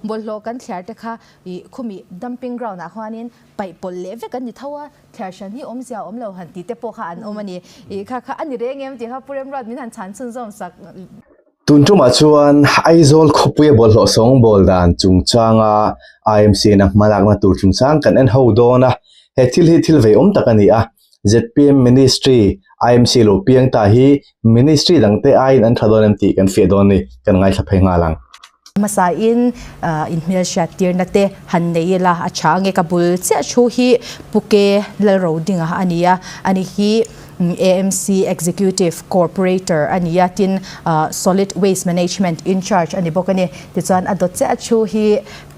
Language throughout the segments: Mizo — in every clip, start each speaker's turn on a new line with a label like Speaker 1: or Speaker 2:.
Speaker 1: Bawlhhlawh kan thliar te kha ih khumi dumping ground ah khuanin paih pawlh leh vek an ni tho a, thliar hran hi awmzia a awm lo han tih te pawh kha an awm a ni. Ih kha kha a ni reng em tih kha Pu Remruat min han chhan chhunzawm sak.
Speaker 2: Tun tumah chuan Aizawl khawpuia bawlhhlawh sawngbawl dan chungchanga IMC-in a hmalakna tur chungchang kan en ho dawn a, he thil hi thil veiawm tak a ni a. Zpm Ministry, IMC lo piang ta hi Ministry dangte aiin an tha dawn em tih kan fiah dawn a ni, kan ngaithla phei nghal ang.
Speaker 1: Hmasain inhmelhriat tirna te han nei ila a tha ange ka bul chiah thu hi Pu Ke Lalrodinga a ni a, ani hi AMC Executive Corporator a ni a, tin Solid Waste Management in charge a ni bawk a ni. Tichuan a dawt chiah thu hi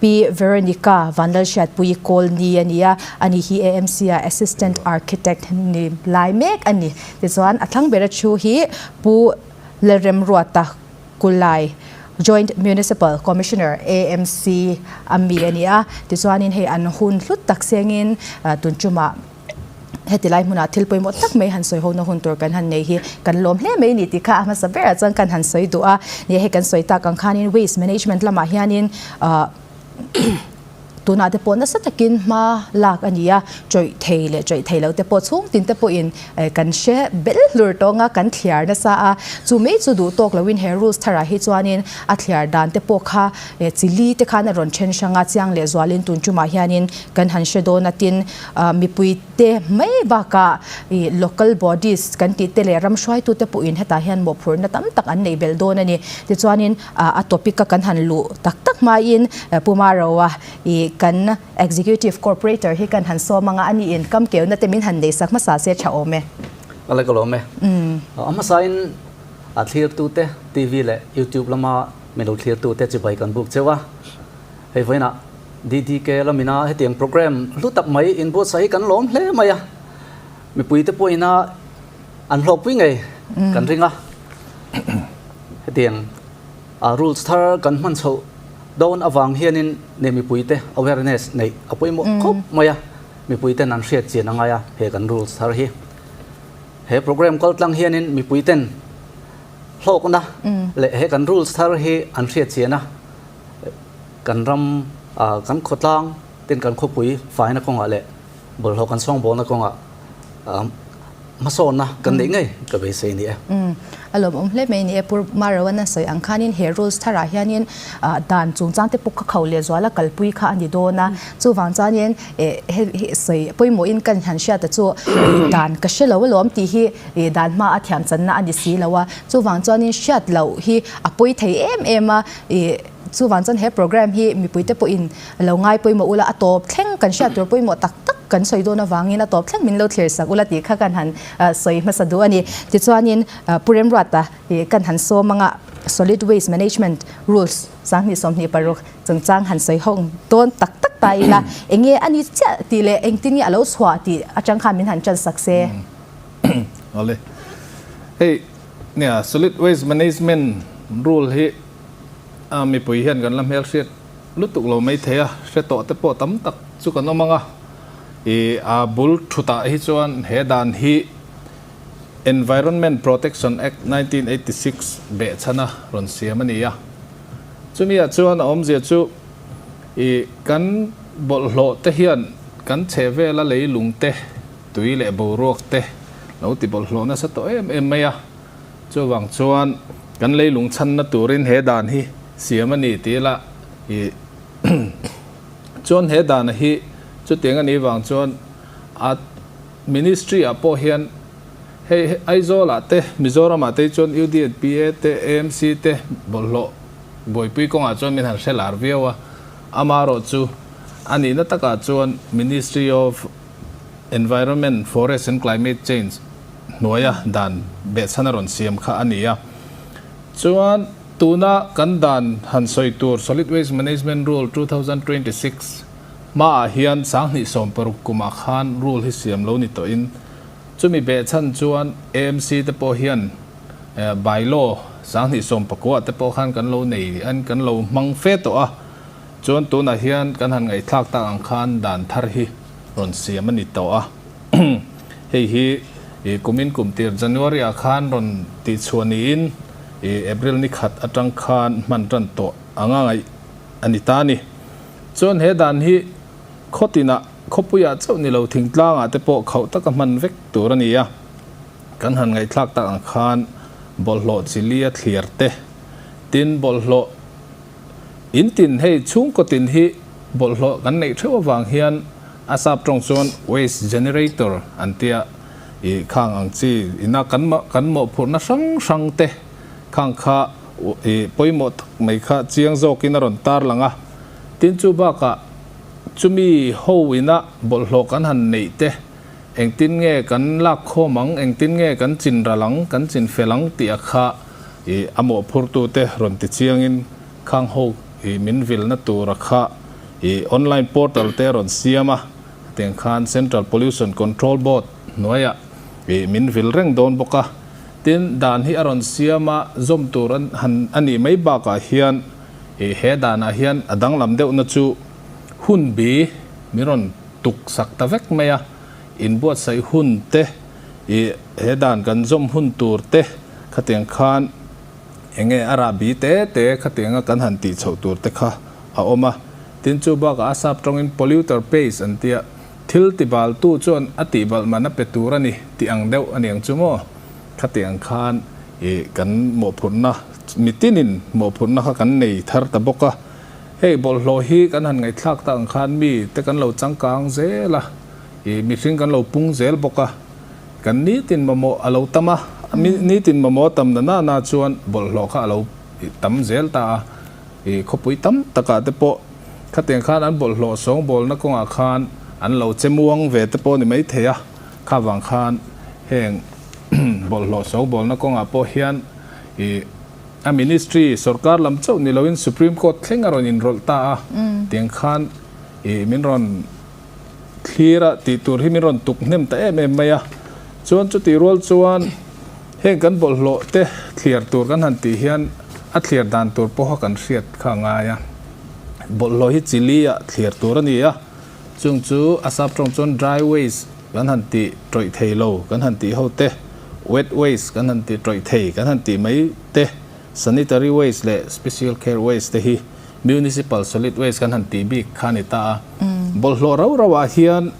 Speaker 1: Pi Veronica Vanlalhriatpuii Kawlni a ni a, ani hi AMC ah Assistant Architect ni lai mek a ni. Tichuan a thlang bera thu hi Pu Lalremruata Kulai, Joint Municipal Commissioner, AMC a mi a ni a. Tichuanin hei an hun hlut tak sengin tun tumah Heti lai hmunah thil pawimawh tak mai han sawi hona hun tur kan han nei hi kan lawm hle mai ni tih kha a hmasa berah chuan kan han sawi duh a. Nia hei kan sawi tak ang khanin waste management lamah hianin ah tunah te pawh nasa takin hma lak a ni a, chawih thei leh chawih thei lo te pawh chhung tin te pawhin kan hre bel hlur tawng a, kan thliar nasa a. Chu mai chu duh tawk loin he rules tharah hi chuanin a thliar dan te pawh kha chili te khan a rawn then hrang a, chiang leh zualin tun tumah hianin kan han hre dawn a tin mipui te mai bakah ih local bodies kan tih te leh ram hruaitu te pawhin hetah hian mawhphurhna tam tak an nei belh dawn a ni. Tichuanin a topic a kan han luh tak tak hmain Pu Maroa ih kan executive corporator hi kan han sawm anga a niin kam keuna te min han nei sak hmasa se tha awm e.
Speaker 3: A la ka lawm e. A hmasain a thlirtute TV leh YouTube lama min lo thlirtute chibai kan buk cheu a. Hei vawiinah DDK lamina hetiang program hlu tak mai inbuatsaih hi kan lawm hle mai a, mipuite pawhina an hlawkpui ngei kan ring a. Hetiang rules thar kan hman chhoh dawn avang hianin ne mipuite awareness neih a pawimawh khawp mai a, mipuiten an hriat chian a ngai a he kan rules thar hi. He program kal tlang hianin mipuiten hlawkna leh he kan rules thar hi an hriat chian a. Kan ram kan khawtlang ten kan khawpui faina kawngah leh bawlhhlawh kan sawngbawlna kawngah hmasawnna kan neih ngei ka beisei a ni e.
Speaker 1: A lawmawm hle mai a ni e. Pu Marawan a sawi ang khanin he rules tharah hianin dan chungchang te pawh kha kho leh zuala kalpui kha a ni dawn a. Chuvang chuanin hei sawi pawimawhin kan han hriat ta chu dan ka hre lo alawm tih hi dan hma a thiam channa a ni si lo a. Chuvang chuanin hriat loh hi a pawi thei em em a. I chuvang chuan he program hi mipuite pawhin lo ngai pawimawh ula a tawp thleng kan hriat tur pawimawh tak tak kan sawi dawn avangin a tawp thleng min lo thlir sak ula tih kha kan han sawi hmasa duh a ni. Tichuanin Pu Remruata i kan han sawm anga Solid Waste Management Rules 2026 chungchang han sawi ho dawn tak tak ta ila enge a ni chiah tih leh engtin nge a lo chhuah tih atang khan min han tan sak se.
Speaker 4: Awle. Hei nia Solid Waste Management Rule hi A mipui hian kan la hmelhriat lutuk lo mai thei a, hre tawh te pawh tam tak chu kan awm ang a. I a bul thutah hi chuan he dan hi Environment Protection Act 1986 behchhana rawn siam a ni a. Chumi ah chuan a awmzia chu i kan bawlhhlawh te hian kan chhe vela leilung te, tui leh boruak te lo ti bawlhhlawh nasa tawh em em mai a. Chuvang chuan kan leilung chhanna turin he dan hi siam a ni tih ila i chuan he dana hi chutiang a nih vang chuan a ministry ah pawh hian hei Aizawl ah te Mizoram ah te hi chuan UDNPA te AMC te bawlhhlawh buaipui kawngah chuan min han hre lar viau a, amaherawh chu a nihna takah chuan Ministry of Environment, Forest and Climate Change hnuaia dan behchhan a rawn siam kha a ni a. Chuan tuna kan dan han sawi tur Solid Waste Management Rule 2026 hmaah hian 2016 kumah khan rule hi siam lo ni tawhin chumi behchhan chuan AMC te pawh hian bylaw 2019 te pawh khan kan lo nei an kan lo hmang fe tawh a. Chuan tunah hian kan han ngaihthlak tak ang khan dan thar hi rawn siam a ni tawh a. Hei hi i kumin kum tir January ah khan rawn tihchhuah niin i April ni khat atang khan hman tan tawh anga ngaih a ni ta a ni. Chuan he dan hi khaw tinah, khawpuiah chauh ni lo thingtlangah te pawh khauh taka hman vek tur a ni a. Kan han ngaihthlak tak ang khan bawlhhlawh chi li a thliar te, tin bawlhhlawh in tin hei chhungkaw tin hi bawlhhlawh kan neih theuh avang hian a sap tawng chuan waste generator an tia i khang ang chi ina kan kan mawhphurhna hrang hrang te khang kha i pawimawh tak mai kha chiang zawkin a rawn tar lang a. Tin chu bakah chumi ho ina bawlhhlawh kan han neih te Engtin nge kan lak khawm ang, engtin nge kan chin ral ang, kan chin fel ang tih a kha i a mawhphurtute rawn ti chiangin khang ho i min vilna tur a kha i online portal te a rawn siam a, hetiang khan Central Pollution Control Board hnuaiah i min vil reng dawn bawk a. Tin, dan hi a rawn siam a, zawm tur an han a nih mai bakah hian i he danah hian a danglam deuhna chu hun bi min rawn tuk sak ta vek mai a, inbuatsaih hun te, ih he dan kan zawm hun tur te khatiang khan eng nge a rahbi te te khatianga kan han tih chhoh tur te kha a awm a. Tin chu bakah a sap tawngin polluter pays an tia, thil tibaltu chuan a tihbalh man a pe tur a ni tih ang deuh a niang chu maw? Khatiang khan ih kan mawhphurhna mitinin mawhphurhna kha kan nei thar ta bawk a. Hei bawlhhlawh hi kan han ngaihthlak tak ang khan mi te kan lo changkang zel a, ih mihring kan lo pung zel bawk a, kan nitin mamawh a lo tam a, nitin mamawh a tam na na na chuan bawlhhlawh kha a lo tam zel ta a, ih khawpui tam takah te pawh khatiang khan an bawlhhlawh sawngbawlna kawngah khan an lo che muang ve te pawh a ni maithei a, kha vang khan heng bawlhhlawh sawngbawlna kawngah pawh hian ih. A ministry, sorkar lam chauh ni loin Supreme Court thleng a rawn inrawlh ta a, tiang khan ih min rawn thlir a, tih tur hi min rawn tuk hnem ta em em mai a. Chuan chutih rual chuan heng kan bawlhhlawh te thliar tur kan han tih hian a thliar dan tur pawha kan hriat kha a ngai a. Bawlhhlawh hi chi li ah thliar tur a ni a, chung chu a sap tawng chuan dry waste kan han tih tawih thei lo kan han tih ho te, wet waste kan han tih tawih thei kan han tih mai te, sanitary waste leh special care waste te hi municipal solid waste kan han tih bik kha a ni ta a. Bawlhhlawh rau rau ah hian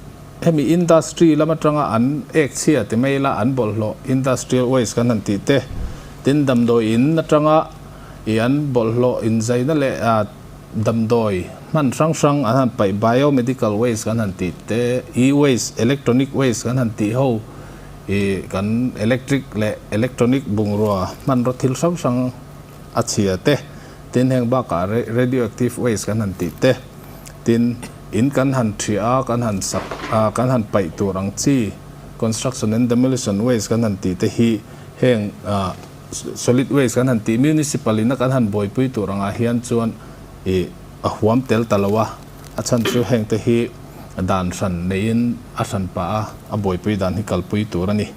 Speaker 4: hemi industry lam atanga an ek chhia ti mai ila an bawlhhlawh industrial waste kan han tih te, tin damdawi in atanga ih an bawlhhlawh inzaina leh Damdawi hman hrang hrang an han paih, biomedical waste kan han tih te, e-waste, electronic waste kan han tih ho ih kan electric leh electronic bungrua hmanraw thil hrang hrang a chhia te, tin heng bakah radioactive waste kan han tih te, tin in kan han thiah a, kan han sak a, kan han paih tur ang chi construction and demolition waste kan han tih te hi heng ah. Solid waste kan han tih municipal in a kan han buaipui tur angah hian chuan ih a huam tel ta lo a, a chhan chu heng te hi dan hran neiin a hran pah a, a buaipui dan hi kalpui tur a ni.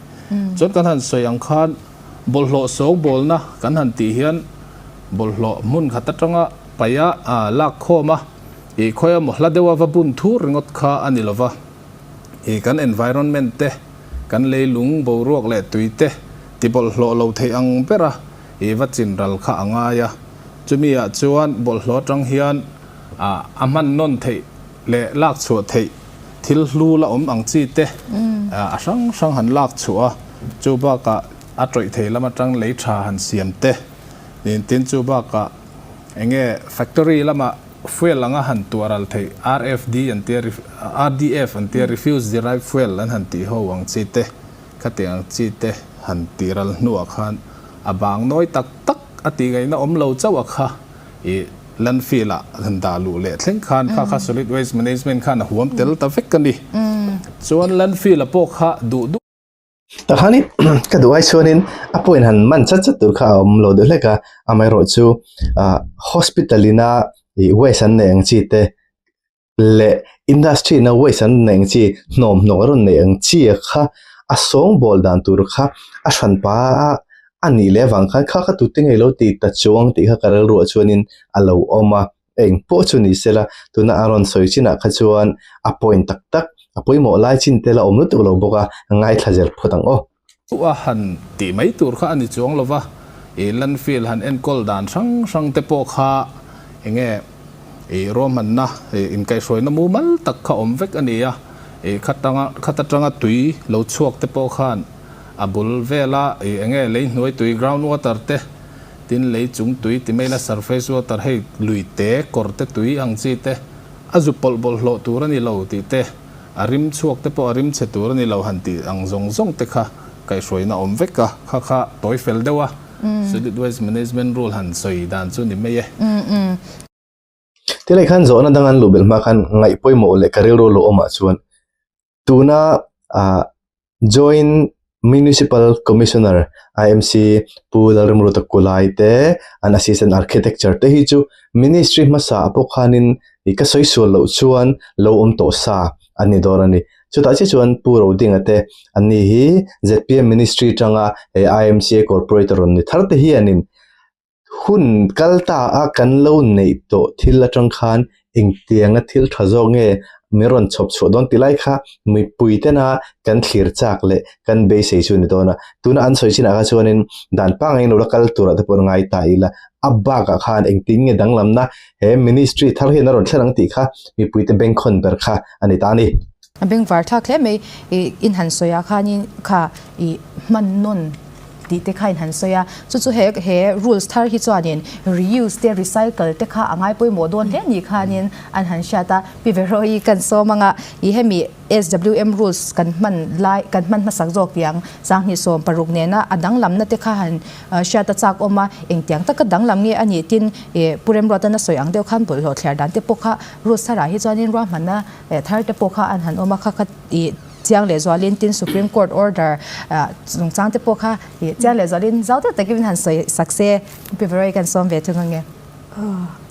Speaker 4: Chuan kan han sawi ang khan bawlhhlawh sawngbawlna kan han tih hian bawlhhlawh hmun khat atanga paih a lak khawm a, ih khawi emaw hla deuha va bun thur ringawt kha a ni lova. I kan environment te, kan leilung boruak leh tui te ti bawlhhlawh lo theih ang bera i va chin ral kha a ngai a. Chumi ah chuan bawlhhlawh atang hian a a hman nawn theih leh lak chhuah theih thil hlu la awm ang chi te a hrang hrang han lak chhuah a, chu bakah a tawih thei lam atang lei tha han siam te nin tin chu bakah enge factory lamah Fuel anga han tuah ral theih RFD an tia RDF an tia Refuse Derived Fuel an han tih ho ang chi te, khatiang ang chi te han tih ral hnuah khan a bang nawi tak tak a tih ngaihna awm lo chauh a kha ih landfill ah han dah luh leh thleng khan kha kha Solid Waste Management khan a huam tel ta vek a ni. Chuan landfill a pawh kha duh duh.
Speaker 2: Takhanin ka duh ai chuanin a point han man chat chat tur kha a awm lo deuh hlek a, amaherawhchu ah hospital ina ih waste an neih ang chi te leh industry ina waste an neih ang chi hnawm hnawk a rawn neih ang chi a kha a sawngbawl dan tur kha a hran pa a a nih leh avang khan kha kha tute ngei lo ti ta chuang tih kha ka rilruah chuanin a lo awm a. Eng pawh chu ni sela, tuna a rawn sawi chinah kha chuan a point tak tak, a pawimawh lai chin tel a awm lutuk lo bawk a, ngaithla zel phawt ang aw.
Speaker 4: A han tih mai tur kha a ni chuang lova, i landfill han enkawl dan hrang hrang te pawh kha eng nge Ih ruahmanna ih inkaihhruaina mumal tak kha awm vek a ni a, ih khatanga khat atanga tui lo chhuak te pawh khan a bul vela ih eng nge lei hnuai tui ground water te tin lei chung tui ti mai la surface water hei lui te kawr te tui ang chi te a zu pawlh bawlhhlawh tur a ni lo tih te a rim chhuak te pawh a rim chhe tur a ni lo han tih ang zawng zawng te kha kaihhruaina awm vek a, kha kha tawi fel deuh a. Solid Waste Management Rule han sawi dan chu ni mai e.
Speaker 2: Tilai khan zawhna dang an luh belh hma khan ngaih pawimawh leh ka rilru lo awmah chuan tuna ah Joint Municipal Commissioner IMC Pu Lalrimruta Kulai te an Assistant Architecture te hi chu Ministry hmasa ah pawh khanin ih ka sawi sual loh chuan lo awm tawh sa an ni dawn a ni. Chutah chiah chuan Pu Rodinga te anni hi zpm Ministry tanga he IMCA Corporator rawn ni thar te hianin hun kal ta a kan lo neih tawh thil atang khan engtianga thil tha zawk nge min rawn chhawp chhuah dawn tih lai kha mipui tena kan thlir chak leh kan beisei chu a ni dawn a. Tuna an sawi chinah kha chuanin dan pangngai lo la kal turah te pawh an ngai ta ila a bakah khan engtin nge danglamna He ministry thar hian a rawn thlen ang tih kha mipuite bengkhawn ber kha a ni ta a ni.
Speaker 1: A bengvar thlak hle mai. I in han sawi ah khanin kha i hman nawn tih te kha in han sawi a. Chu chu he he rules thar hi chuanin reuse te recycle te kha a ngai pawimawh dawn hle ni khanin an han hriat a. Pi Veroyi kan sawm anga i hemi SWM rules kan hman lai kan hman hmasak zawk tiang 2016 nena a danglamna te kha han Hriat a chak awm a, engtiang taka danglam nge a nih tin ih Pu Remruata na sawi ang deuh khan bawlhhlawh thliar dan te pawh kha rules tharah hi chuanin ruahmanna thar te pawh kha an han awm a, kha kha ih chiang leh zualin tin Supreme Court order chungchang te pawh kha ih chiang leh zualin zau deuh takin han sawi sak se Pi Veroy kan sawm ve thung ange.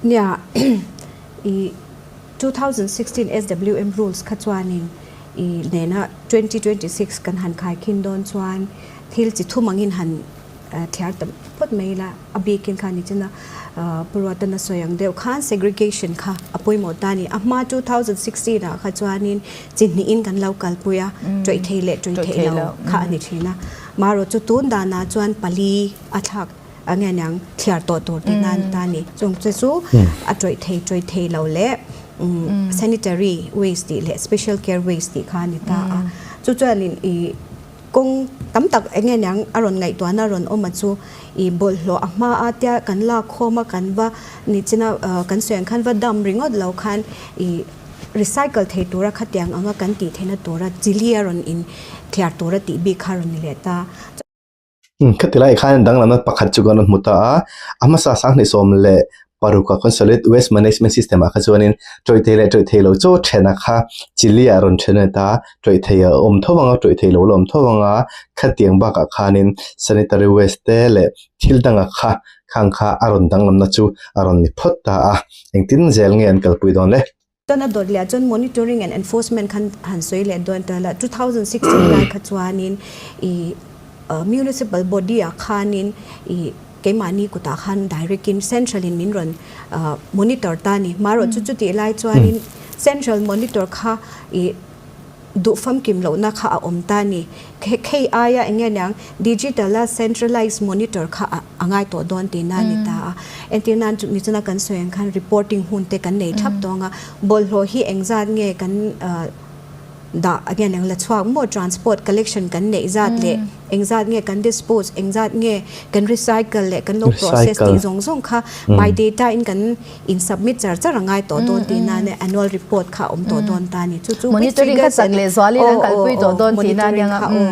Speaker 5: Nia ih 2016 SWM rules kha chuanin ih nena 2026 kan han khaikhin dawn chuan Thil chi thum angin han thliar ta phawt mai ila, a bikin kha ni china Pu Ruatan a sawi ang deuh khan segregation kha a pawimawh ta a ni. A hma 2016 ah kha chuanin chi hnihin kan lo kalpui a, tawih thei leh tawih theih lo kha a ni thin a. Marawh chu tun danah chuan pali a thlak a nge niang thliar tawh tur tih nan ta a ni. Chung che chu a tawih thei tawih thei lo leh sanitary waste tih leh special care waste tih kha a ni ta a. Chu chuanin ih. Kawng tam tak eng nge niang a rawn ngaihtuahna a rawn awm a chu i bawlhhlawh a hma a tia kan lak khawm a kan va ni china kan sawi ang khan va dump ringawt lo khan i recycle thei tura khatiang anga kan tih theihna tura chili a rawn in thliar tura tih bik kha a rawn ni leh ta.
Speaker 2: Khati lai khan danglamna pakhat chu kan rawn hmu ta a, a hmasa 2016 a kan Solid Waste Management System ah kha chuanin tawih thei leh tawih thei lo chaw thena kha chili ah rawn then a ni ta a, tawih thei a awm tho ang a, tawih thei lo la awm tho ang a, khatiang bakah khanin sanitary waste te leh thil danga kha khang kha a rawn danglamna chu a rawn ni phawt ta a, engtin zel nge an kalpui dawn le?
Speaker 5: Chuan a dawt leh ah chuan monitoring and enforcement khan han sawi leh dawn ta la, 2016 lai kha chuanin ih municipal body ah khanin ih keimahni kutah khan direct in central in min rawn monitor ta a ni. Marawh chu chutih lai chuanin central monitor kha ih duh famkim lohna kha a awm ta a ni. Khei aia eng nge niang digital a centralized monitor kha a ngai tawh dawn tihna a ni ta a. Entir nan chu nichina kan sawi ang khan reporting hun te kan nei thap tawng a, bawlhhlawh hi engzat nge kan dah eng nge niang la chhuak maw transport collection kan neih zat leh Engzat nge kan dispose, engzat nge kan recycle leh kan lo process tih zawng zawng kha by data in kan in submit char char a ngai tawh dawn tih nana annual report kha a awm tawh dawn ta a ni. Chu chu with
Speaker 1: Monitoring kha
Speaker 5: figures
Speaker 1: chak
Speaker 5: and
Speaker 1: leh zualin an
Speaker 5: aw
Speaker 1: kalpui
Speaker 5: aw
Speaker 1: tawh
Speaker 5: aw
Speaker 1: dawn tih na
Speaker 5: monitoring
Speaker 1: nia
Speaker 5: kha aw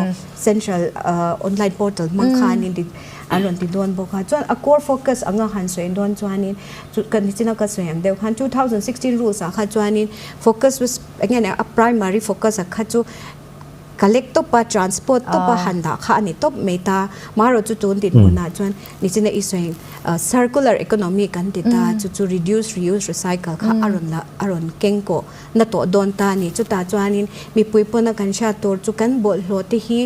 Speaker 5: central online portal hmang khanin an rawn ti dawn bawk a. Chuan a core focus anga han sawi dawn chuanin chu ka nichina ka sawi ang deuh khan 2016 rules ah kha chuanin focus was eng nge a primary focus ah kha chu Collect tawp a, transport tawp a han dah kha a ni tawp mai ta. Marawh chu tun dinhmunah chuan nichina i sawi circular economy kan ti ta, chu chu reduce, reuse, recycle kha a rawn la a rawn keng kawh na tawh dawn ta a ni. Chutah chuanin mipui pawna kan hriat tur chu kan bawlhhlawh te hi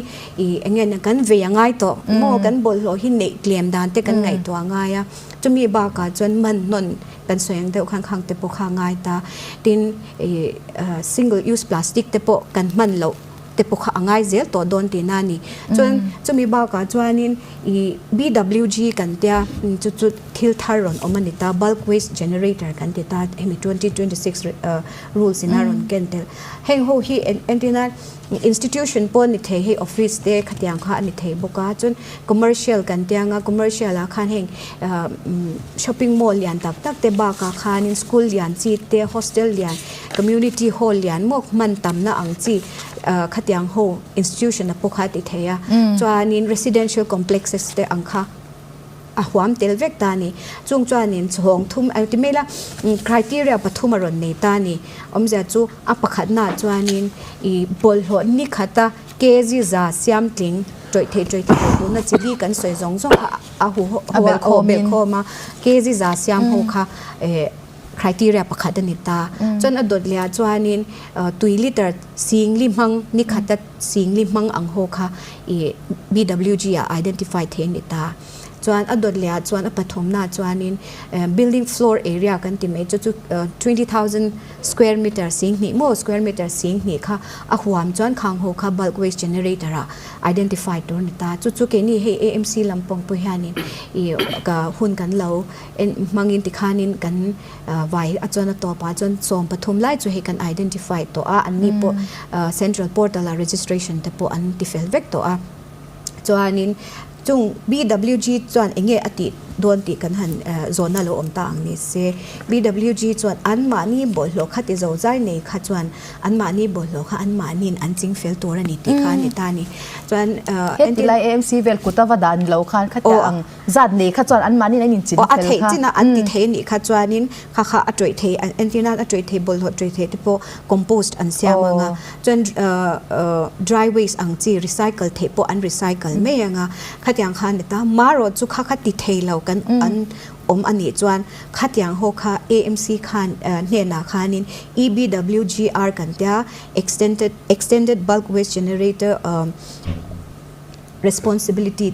Speaker 5: ih eng nge kan vei a ngai tawh maw, kan bawlhhlawh hi neih tlem dan te kan ngaihtuah a ngai a. Chumi bakah chuan man hnawn kan sawi ang deuh khan khang te pawh kha a ngai ta. Tin, ih single use plastic te pawh kan hman loh te pawh kha a ngai zel tawh dawn tihna a ni. Chuan chumi bakah chuanin ih BWG kan tia chu chu thil thar rawn awm a ni ta, Bulk Waste Generator kan ti ta hemi 2026 rules in a rawn ken tel. Heng ho hi entirna institution pawh a ni thei, hei office te khatiang kha a ni thei bawk a, chuan commercial kan tia anga commercial ah khan heng shopping mall lian tak tak te bakah khanin school lian chi te, hostel lian, community hall lian maw hman tamna ang chi khatiang ho institution a pawh kha a ti thei a, chuanin residential complexes te ang kha. a huam tel vek ta a ni. Chung chuanin chhawng thum a ti mai la, criteria pathum a rawn nei ta a ni. Awmzia chu a pakhatnaah chuanin ih bawlhhlawh ni khata kg za siam tling tawih thei tawih thei loh tuna chi li kan sawi zawng zawng kha a hu ho a belhkhawm a, kg za siam ho kha eh criteria pakhat a ni ta. Chuan a dawt leh ah chuanin tui liter sing li hmang ni khata sing li hmang ang ho kha ih BWG ah identify thei a ni ta. Chuan a dawt leh ah chuan a pathumna ah chuanin building floor area kan ti mai chu chu 20,000 square meter sing hnih maw square meter sing hnih kha a huam chuan khang ho kha bulk waste generator ah identify tur a ni ta. Chu chu keini hei AMC lampang pawh hianin ih hun kan lo En hmangin tikhanin kan vai a chuan a tawpah chuan 13 lai chu hei kan identify tawh a, anni pawh central portal ah registration te pawh an ti fel vek tawh a. Chuanin chung BWG chuan eng nge a tih dawn tih kan han zawhna lo awm ta ang ni se. BWG chuan anmahni bawlhhlawh kha ti zo zai nei kha chuan anmahni bawlhhlawh kha anmahniin an ching fel tur a ni tih kha a ni ta a ni. Chuan
Speaker 1: Heti lai AMC vel kut a va dan lo khan khatia ang Zat nei kha chuan anmahniin an inchhin fel kha.
Speaker 5: Aw, a theih chinah an ti thei anih kha chuanin kha kha a tawih thei, entir nan a tawih thei, bawlhhlawh tawih thei te pawh compost an siam ang a, chuan dry waste ang chi recycle theih pawh an recycle mai ang a, khatiang kha a ni ta. Marawh chu kha kha ti thei lo kan an awm anih chuan khatiang ho kha AMC khan hnenah khanin EBWGR kan tia extended extended bulk waste generator responsibility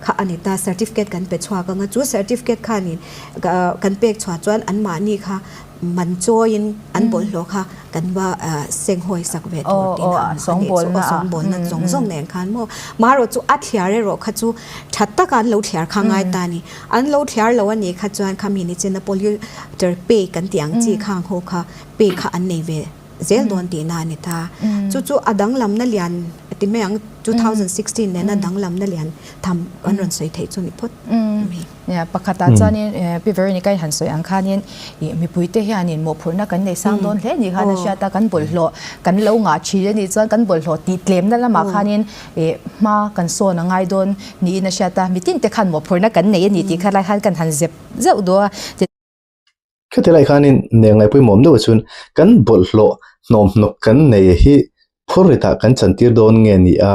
Speaker 5: kha a ni ta, certificate kan pe chhuak ang a, chu certificate khanin kan pek chhuah chuan anmahni kha man chawiin an bawlhhlawh kha kan va senghawi sak ve tur tih ang a ni chu, aw sawngbawlna zawng zawng nen khan maw. Marawh chu a thliar erawh kha chu tha taka an lo thliar kha ngai ta a ni, an lo thliar lo a nih kha chuan khami ni chena polluter pay kan tih ang chi khang ho kha pay kha an nei ve. zel dawn tihna a ni ta. Chu chu a danglamna lian a ti mai ang, 2016 nena danglamna lian tham kan rawn sawi theih chu ni phawt mai.
Speaker 1: Nia, pakhatah chuanin Pi Veronica-i han sawi ang khanin ih mipuite hianin mawhphurhna kan nei sang dawn hle ni khan a hriat a, kan bawlhhlawh kan lo ngah thin a nih chuan kan bawlhhlawh tih tlemna lamah khanin ih hma kan sawn a ngai dawn niin a hriat a, mitinte khan mawhphurhna kan nei a ni tih kha lai khan kan han zep zeuh duh a.
Speaker 2: Khati lai khanin nen ngaihpawimawm deuh chuan kan bawlhhlawh hnawmhnawk kan nei hi phur ritah kan chantir dawn nge ni a,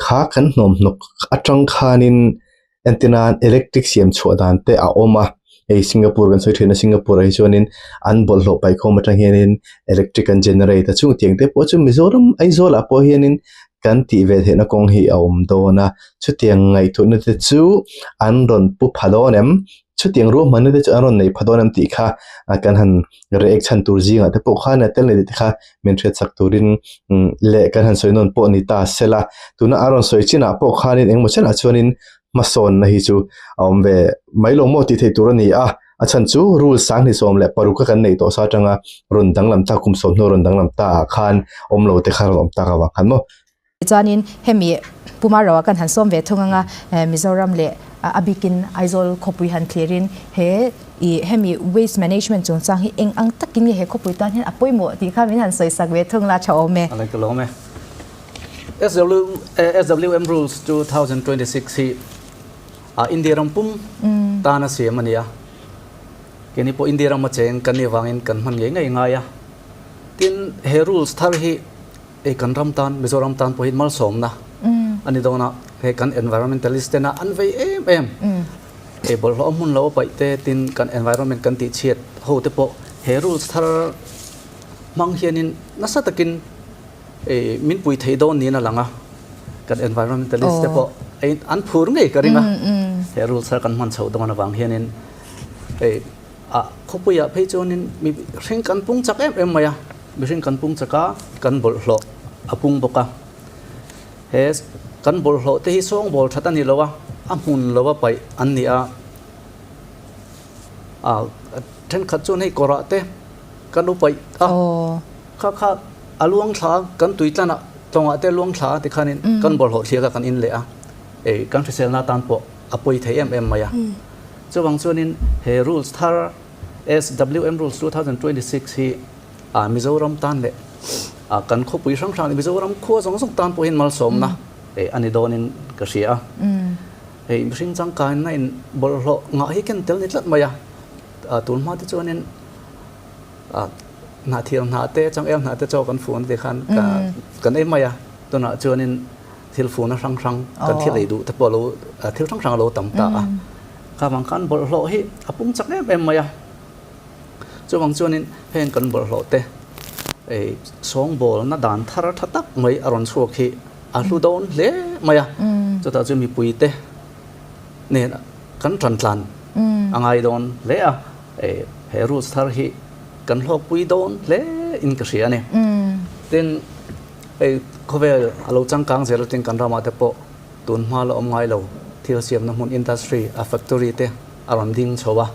Speaker 2: kha kan hnawmhnawk atang khanin entir nan electric siam chhuah dan te a awm a, hei Singapore kan sawi thin a Singapore ah hi chuanin an bawlhhlawh paihkhawm atang hianin electric an generate a chung tiang te pawh chu Mizoram Aizawl ah pawh hianin kan tih ve theihna kawng hi a awm dawn a, chutiang ngaihtuahna te chu an rawn pu pha dawn em? Chutiang ruahmanna te chu an rawn nei pha dawn em tih kha kan han react chhan tur zingah te pawh khan a tel nei tih te kha min hriatchak turin leh kan han sawi nawn pawh ni ta sela. Tuna a rawn sawi chinah pawh khanin engemaw chenah chuanin hmasawnna hi chu a awm ve mai lo maw tih theih tur a ni a. A chhan chu rule 2016 kha kan neih tawh sa atanga rawn danglam ta kum sawmhnaw rawn danglam ta ah khan awm lo te kha rawn awm tak avang khan maw.
Speaker 1: Chuanin hemi Puma Roa kan han sawm ve thung anga Mizoram leh a bikin Aizawl khawpui han thlirin he ih hemi waste management chungchang hi eng ang takin nge he khawpui tan hian a pawimawh tih kha min han sawi sak ve thung la tha awm e.
Speaker 3: A like lawm e. SWM Rules 2026 hi India ram pum tan a siam a ni a. Keini pawh India rama cheng kan nih avangin kan hman ngei ngei ngai a. Tin, he rules thar hi Hei kan ram tan, Mizoram tan pawhin malsawmna a ni dawn a, hei kan environmentalist tena an vei em em. Hei bawlhhlawh hmun lo a paih te tin kan environment kan tih chhiat ho te pawh he rules thar hmang hianin nasa takin min pui thei dawn niin a lang a, kan environmentalist te pawh an phur ngei ka ring a, he rules thar kan hman chhoh dawn avang hianin hei a khawpuiah phei chuanin mi hring kan pung chak em em mai a. Mihring kan pung chak a, kan bawlhhlawh. a pung bawk a. He kan bawlhhlawh te hi sawngbawl that a ni lo a, a hmun lova paih an ni a. A thenkhat chuan hei kawrah te kan u paih a, kha kha a luang thla a, kan tui tlanah tlawngah te luang thla a tikhanin kan bawlhhlawh thliak a kan in leh a, ei kan hriselna atan pawh a pawi thei em em mai a. Chuvang chuanin he rules thar SWM Rules 2026 hi Mizoram tan leh kan khawpui hrang hrang leh Mizoram khua zawng zawng tan pawhin malsawmna a ni dawnin ka hria a. Hei mihring changkaina in bawlhhlawh ngah hi ken tel ni tlat mai a. Tun hma te chuanin hnahthial hna te changel hna te chaw kan fun te khan kan ei mai a. Tunah chuanin thil funa hrang hrang kan thil ei duh te pawh lo thil hrang hrang a lo tam ta a. Kha vang khan bawlhhlawh hi a pung chak em em mai a. Chuvang chuanin heng kan bawlhhlawh te ei sawngbawlna dan thar tha tak mai a rawn chhuak hi a hlu dawn hle mai a. Chutah chu mipui te nen kan tan tlan a ngai dawn hle a. He rules thar hi kan hlawkpui dawn hle in ka hria a ni. Tin, hei khawvel a lo changkang zel atin kan ramah te pawh tun hma la awm ngai lo thil siamna hmun industry a factory te a rawn ding chho a,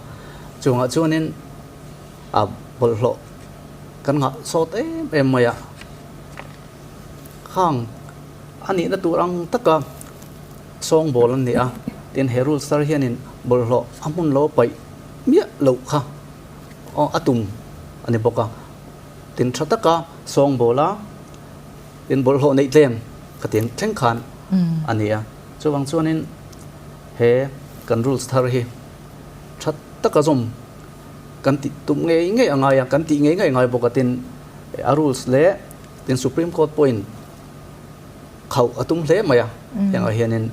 Speaker 3: chungah chuanin a bawlhhlawh kan nghah sawt em em mai a, khang a nihna tur ang taka sawngbawl an ni a, tin he rules thar hianin bawlhhlawh a hmun lo paih miah loh kha a tum a ni bawk a, tin tha taka sawngbawl a tin bawlhhlawh neih tlem ka ti thleng khan a ni a, chuvang chuanin he kan rules thar hi tha taka zawm kan tih tum ngei ngei a ngai a, kan tih ngei ngei a ngai bawk a tin a rules leh tin Supreme Court pawhin khauh a tum hle mai a, hengah hianin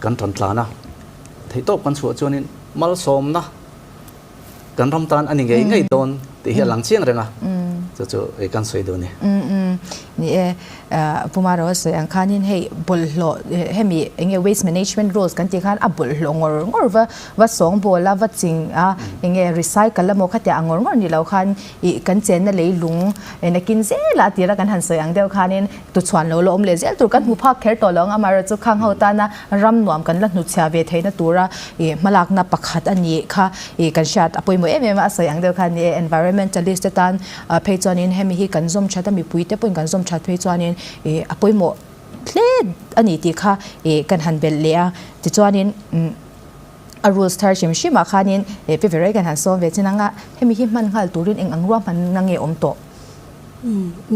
Speaker 3: kan tan tlan a, theihtawp kan chhuah chuanin malsawmna kan ram tan a ni ngei ngei dawn tih hi a lang chiang reng a, chu chu kan sawi duh a ni.
Speaker 1: Ni e, Pu Maro sawi ang khanin hei bawlhhlawh hemi enge waste management rules kan tih khan a bawlhhlawh ngawr ngawr va va sawngbawl a va ching a enge recycle emaw khatia a ngawr ngawr ni lo khan ih kan chenna leilung nakin zela a tira kan han sawi ang deuh khanin tuchhuan lo la awm leh zel tur kan hmu phak kher tawh lo ang amaherawhchu khang ho tana ram nuam kan la hnutchhia ve theihna tura ih hmalakna pakhat a nih kha ih kan hriat a pawimawh em em a, a sawi ang deuh khan ni e environmentalist te tan phei chuanin hemi hi kan zawm that a mipui te pawhin kan zawm that phei chuanin ih a pawimawh hle a ni tih kha ih kan han belh leh a tichuanin umm a rules thar hrim hrim ah khanin ih pi Verai kan han sawm ve chin ang a hemi hi hman nghal turin eng ang ruahman na nge awm tawh?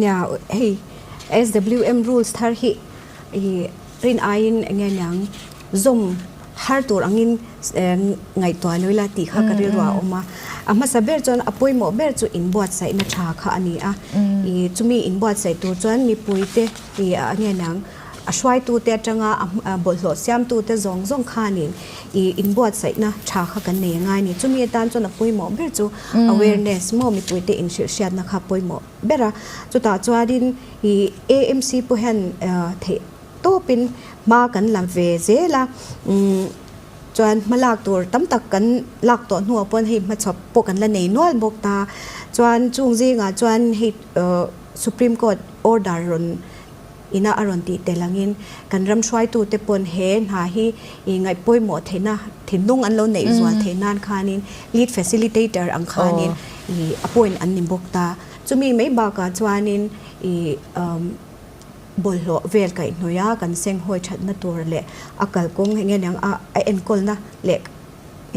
Speaker 5: Nia hei SWM rules thar hi ih rin aiin eng nge niang zawm har tur angin ngaihtuah lo ila tih kha ka rilru a awm a. A hmasa ber chuan a pawimawh ber chu inbuatsaihna tha kha a ni a. Ih chumi inbuatsaih tur chuan mipuite ih a nge niang a hruaitute atanga a bawlhhlawh siamtute zawng zawng khanin ih inbuatsaihna tha kha kan nei a ngai a ni. Chumi atan chuan a pawimawh ber chu awareness maw mipuite inhrilhhriatna kha a pawimawh ber a. Chutah chuanin ih AMC pawh hian theih tawpin hma kan la ve zel a, umm chuan hma lak tur tam tak kan lak tawh hnuah pawn hei hmachhawp pawh kan la nei nual bawk ta. Chuan chung zingah chuan hei uh Supreme Court order rawn ina a rawn tih tel angin kan ram hruaitute pawn he hna hi ih ngaih pawimawh theihna thinlung an lo neih zual theih nan khanin lead facilitator ang khanin ih appoint an ni bawk ta. Chumi mai bakah chuanin ih umm Bawlhhlawh vel kaihhnawih a kan senghawi thatna tur leh a kalkawng eng nge niang a a enkawlna leh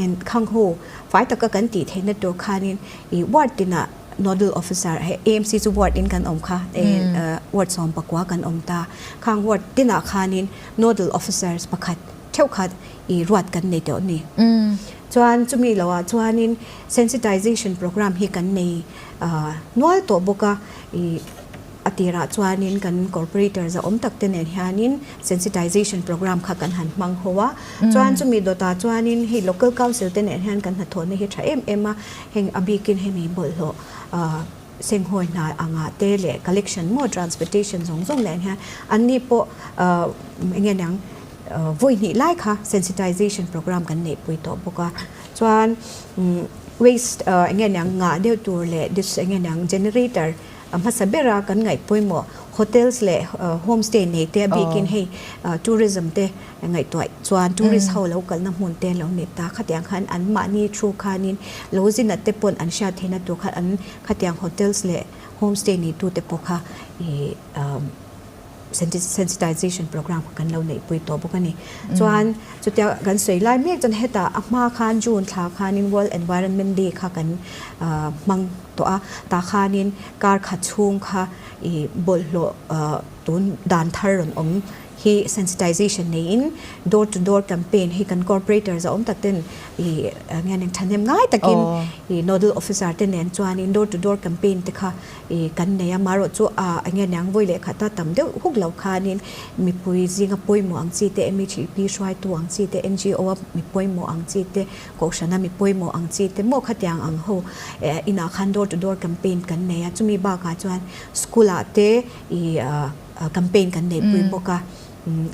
Speaker 5: en khang ho fai taka kan tih theihna tur khanin ih ward tinah nodal officer hei AMC chu ward in kan awm kha ward 19 kan awm ta khang ward tinah khanin nodal officers pakhat theuh khat ih ruat kan nei tawh a ni. Chuan chumi lohah chuanin sensitization program hi kan nei nual tawh bawk a ih. A tirah chuanin kan corporator za awm tak te nen hianin sensitization program kha kan han hmang ho a. Chuan chumi dawtah chuanin hei local council te nen hian kan hnathawhna hi tha em em a, heng a bikin hemi bawlhhlawh senghawi hna angah te leh collection maw transportation zawng zawng nen hian anni pawh eng nge niang vawi hnih lai kha sensitization program kan neihpui tawh bawk a. Chuan waste eng nge niang ngah deuh tur leh eng nge niang generator. A hmasa bera kan ngaih pawimawh hotels leh homestay nei te a bikin hei tourism te ngaihtuah chuan tourist ho lo kalna hmun te lo ni ta. Khatiang khan an mahni thu khanin lo zinat te pawn an hriat theihna tur khan an khatiang hotels leh homestay neitu te pawh kha ih sensitization program kha kan lo neihpui tawh bawk a ni. Chuan chutia kan sawi lai mek chuan hetah a hma khan June thla khanin World Environment Day kha kan hmang tawh a, tah khanin kar khat chhung kha ih bawlhhlawh tun dan thar rawn awm hi sensitization neiin door to door campaign hi kan corporators a awm tak ten ih nge ning thahnem ngai takin ih nodal officer te nen chuanin door to door campaign te kha ih kan nei a, marawh chu a enge niang vawi leh khata tam deuh huk lo khanin mipui zinga pawimawh ang chi te MHEP hruaitu ang chi te NGO a mi pawimawh ang chi te kohhrana mi pawimawh ang chi te maw khatiang ang ho inah khan door to door campaign kan nei a, chumi bakah chuan school ah te ih campaign kan neihpui bawk a,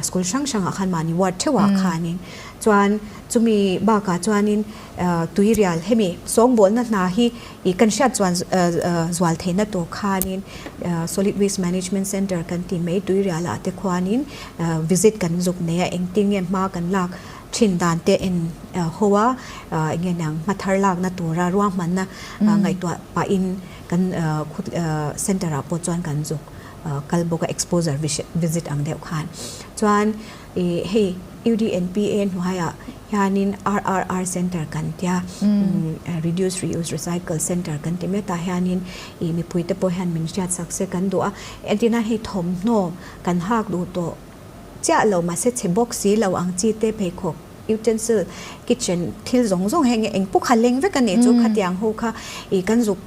Speaker 5: school hrang hrangah khan mahni ward theuhah khanin chuan chumi bakah chuanin tuirial hemi sawngbawlna hna hi ih kan hriat chuan zual theihna tur khanin solid waste management centre kan tih mai tuirialah te khuanin visit kan zuk nei a, engtin nge hma kan lak thin dan te en ho a, enge niang hma thar lakna tura ruahmanna ngaihtuah pahin kan centre ah pawh chuan kan zuk kal bawk a exposure visit ang deuh khan chuan ih hei UDNPA hnuaiah hianin RRR center kan tia reduce reuse recycle center kan ti mai tah hianin ih mipui te pawh hian min hriat sak se kan duh a entirna hei thawmhnaw kan hak duh tawh chiah lo mahse chhe bawk si lo ang chi te pheikhawk utensil kitchen thil zawng zawng heng eng pawh kha leng vek a nih chu khatiang ho kha ih kan zuk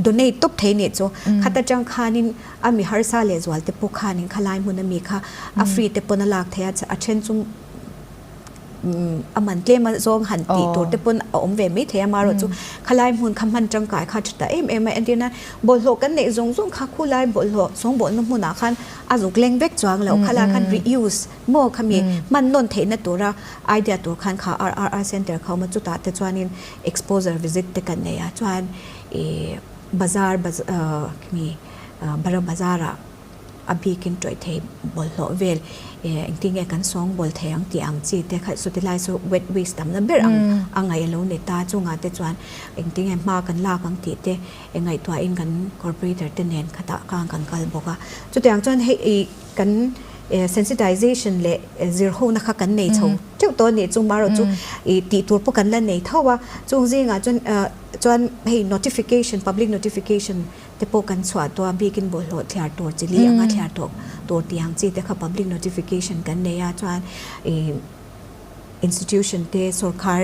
Speaker 5: Donate tawp thei nih chu khat atang khanin a mi harsa leh zual te pawh khanin khalai hmun ami kha a free te pawn a lak thei a, a then chu a man tlem a zawng han tih tur te pawn a awm ve mai thei a, amaherawh chu khalai hmun kha hman tangkai kha tha ta em em a, entirna bawlhhlawh kan neih zawng zawng kha khulai bawlhhlawh sawngbawlhna hmunah khan a zuk leng vek chuang loh, khalai khan reuse maw khami hman nawn theihna tura idea tur khan kha RRR center kha a awm a, chutah te chuanin exposure visit te kan nei a chuan Ih bazar khimi Bara bazar ah a bikin tawih thei bawlhhlawh vel ih engtin nge kan sawng bawl thei ang tih ang chi te kha chuti lai chu wet waste tam na ber ang a ngaih a lo ni ta chungah te chuan engtin nge hma kan lak ang tih te ngaihtuahin kan corporator te nen khatah khan kan kal bawk a chutiang chuan hei ih kan sensitization leh zirhona kha kan nei chho teuh tawh a nih chu marawh chu ih tih tur pawh kan la nei tho a chung zingah chuan Chuan hei notification, public notification te pawh kan chhuah tawh a, bikin bawlhhlawh thliar tur chi li anga thliar tawh tur tih ang chi te kha public notification kan nei a, chuan ih institution te sorkar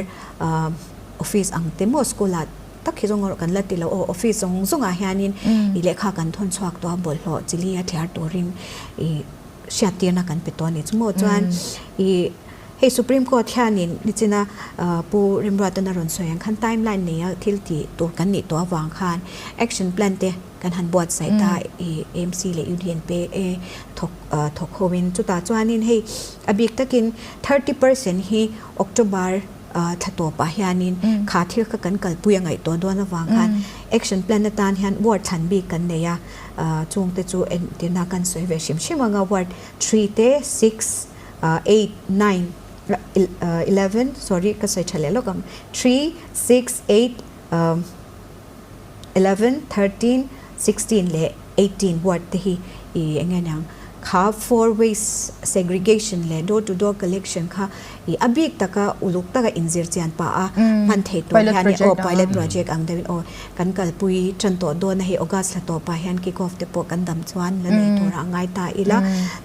Speaker 5: office ang te maw school ah tak hi zawng erawh kan la ti lo aw, office zawng zawng ah hianin ih lehkha kan thawn chhuak tawh a, bawlhhlawh chi li a thliar turin ih hriattirna kan pe tawh a ni chu maw, chuan ih. Hei Supreme Court hianin nichina Pu Remruatan a rawn sawi ang khan timeline neia thil tih tur kan nih tawh avang khan action plan te kan han buatsaih ta i AMC leh UDNPA thawk thawk hoin chutah chuanin hei a bik takin 30% hi October thla tawpah hianin kha thil kha kan kalpui a ngaih tawh dawn avang khan action plan atan hian ward thlan bik kan nei a chungte chu entirna kan sawi ve hrim hrim anga ward 3 te 6 8, 9, 11, sorry ka sawi tha leh lawk ang, 3, 6, 8, 11, 13, 16 leh 18 ward te hi i eng nge niang kha four waste segregation leh door to door collection kha i a bik taka uluk taka inzir chian pah a hman theih tur hian aw pilot project ang deuhin aw kan kalpui tan tawh dawn a hei August thla tawpah hian kick off te pawh kan dam chuan la nei turah a ngai ta ila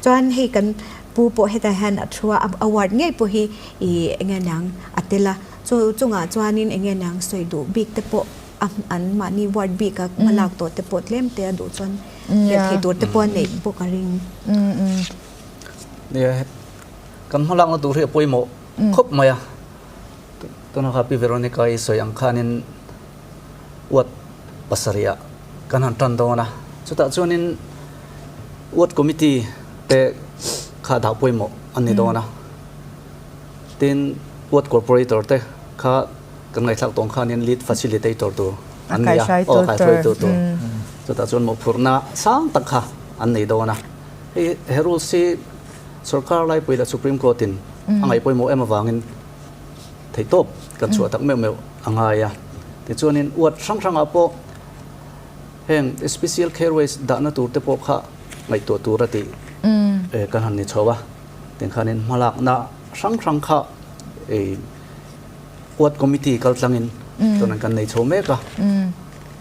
Speaker 5: chuan hei kan Pu pawh hetah hian a thu a, a ward ngei pawh hi ih eng nge niang a tel a, chu chungah chuanin eng nge niang sawi duh bik te pawh a an mahni ward bik a hma lak tawh te pawh tlem te a duh chuan hrilh theih tur te pawh a neih bawk a ring.
Speaker 3: Nia, kan hma lakna tur hi a pawimawh khawp mai a, tuna kha Pi Veronica i sawi ang khanin ward pasarih ah kan han tan dawn a, chutah chuanin ward committee te kha dah pawimawh an ni dawn a, tin ward corporator te kha kan ngaihthlak tawng khanin lead facilitator tur an ni a, aw kaihruaitu tur. Chutah chuan mawhphurhna sang tak kha an nei dawn a. Hei he rules hi sorkar laipui leh Supreme Court in a ngaih pawimawh em avangin theihtawp kan chhuah tak meuh meuh a ngai a. Tichuanin ward hrang hrangah pawh heng special care waste dahna tur te pawh kha ngaihtuah tur a tih kan han ni chho a. Tiangkhanin hmalakna hrang hrang kha ward committee kal tlangin chuan kan nei chho mek a.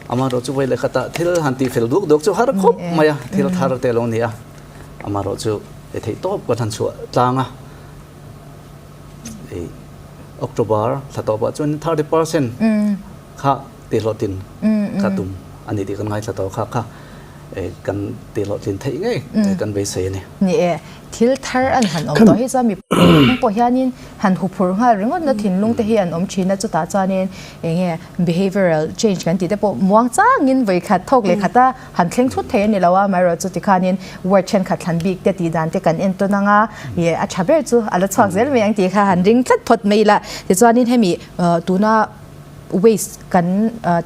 Speaker 3: Amaherawh chu vawi leh khatah thil han tih fel duk duk chu har khawp mai a, thil thar te a lo ni a. Amaherawh chu ei theih tawp kan han chhuah tlang a. Ei October thla tawpah chuan 30% kha tihhlawhtlin kha tum a ni tih kan ngaithla tawh kha kha kan tihhlawhtlin theih ngei kan beisei a ni.
Speaker 1: Ni e, thil thar an han awm tawh hi chuan mipui pawh hianin han huphurh nghal ringawt na thinlung te hi an awm thin a, chutah chuanin eng nge behavioural change kan tih te pawh muang changin vawi khat thawk leh khata han thleng thut thei a ni lo a, amaherawhchu chu tikhanin word thenkhat thlan bik te tih dan te kan en tawn ang a, ih a tha ber chu a la chhuak zel mai ang tih kha han ring tlat phawt mai ila. Tichuanin hemi tuna waste kan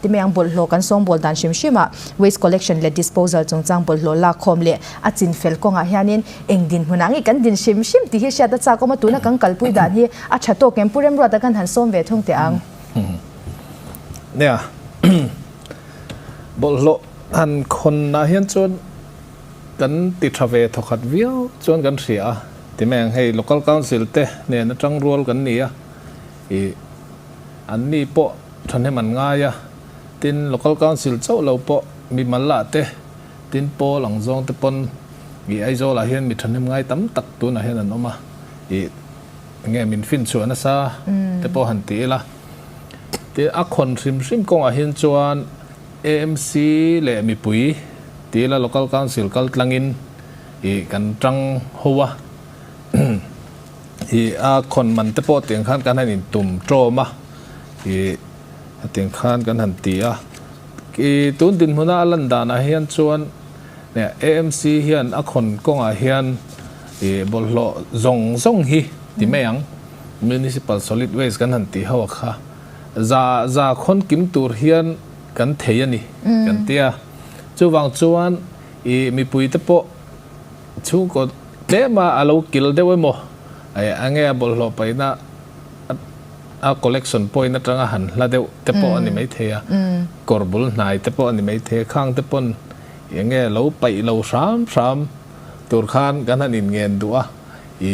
Speaker 1: ti mai ang bawlhhlawh kan sawngbawl dan hrim hrim ah waste collection leh disposal chungchang bawlhhlawh lak khawm leh a chin fel kawngah hianin eng dinhmun ah nge kan din hrim hrim tih hi hriat a chak awm a, tuna kan kalpui dan hi a tha tawk em? Pu Remruata kan han sawm ve thung teh ang.
Speaker 4: Nia, bawlhhlawh han khawn ah hian chuan kan ti tha ve thawkhat viau chuan kan hria a, ti mai ang hei local council te nen atang rual kan ni a, ih An ni pawh thahnem an ngai a, tin Local Council chauh lo pawh mi mal ah te, tin pawl ang zawng te pawn ih Aizawl ah hian mi thahnem ngai tam tak tunah hian an awm a, ih nge min fin chhuah nasa te pawh han ti ila. Tin a khawn hrim hrim kawngah hian chuan AMC leh mipui ti ila Local Council kal tlangin ih kan tang ho a. I a khawn man te pawh tiang khan kan han in tum tawm a, i tiang khan kan han ti a. I tun dinhmuna a lan danah hian chuan AMC hian a khawn kawngah hian i bawlhhlawh zawng zawng hi ti mai ang, Municipal Solid Waste kan han tih ho a kha, za za khawn kim tur hian kan thei a ni kan ti a. Chuvang chuan i mipui te pawh Chhungkaw tlema a lo kil deuh emaw a nge a bawlhhlawh paihna a collection point atanga han hla deuh te pawh a ni maithei a, kawr bul hnai te pawh a ni maithei a, khang te pawn eng nge lo paih lo hram hram tur khan kan han inngen duh a, i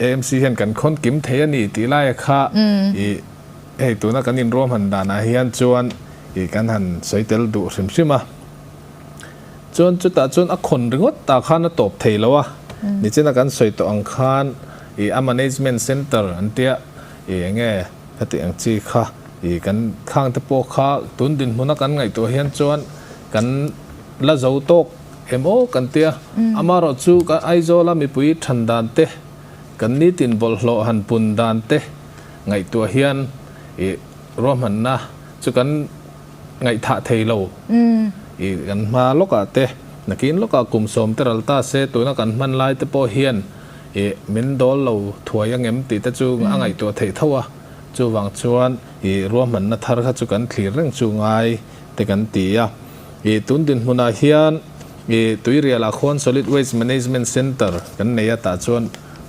Speaker 4: AMC hian kan khawn kim thei a ni tih laia kha i hei tuna kan inruahman danah hian chuan i kan han sawi tel duh hrim hrim a. Chuan chutah chuan a khawn ringawt tah khan a tawp thei lo a, nichina kan sawi tawh ang khan ih a management center an tia ih eng nge heti ang chi kha ih kan khang te pawh kha tun dinhmuna kan ngaihtuah hian chuan kan la zo tawk em aw kan tia, amaherawh chu kan Aizawla mipui than dan te kan nitin bawlhhlawh han pun dan te ngaihtuah hian ih ruahmanna chu kan ngaihthah thei lo. I kan hma lawkah te, nakin lawkah kum sawm te ral ta se, tuna kan hman lai te pawh hian i min dawl lo thuai angem tih te chu a ngaihtuah theih tho a. Chuvang chuan i ruahmanna thar kha chu kan thlir reng chu ngai te kan ti a. I tun dinhmunah hian i Tuirialah khuan Solid Waste Management Centre kan nei a, tah chuan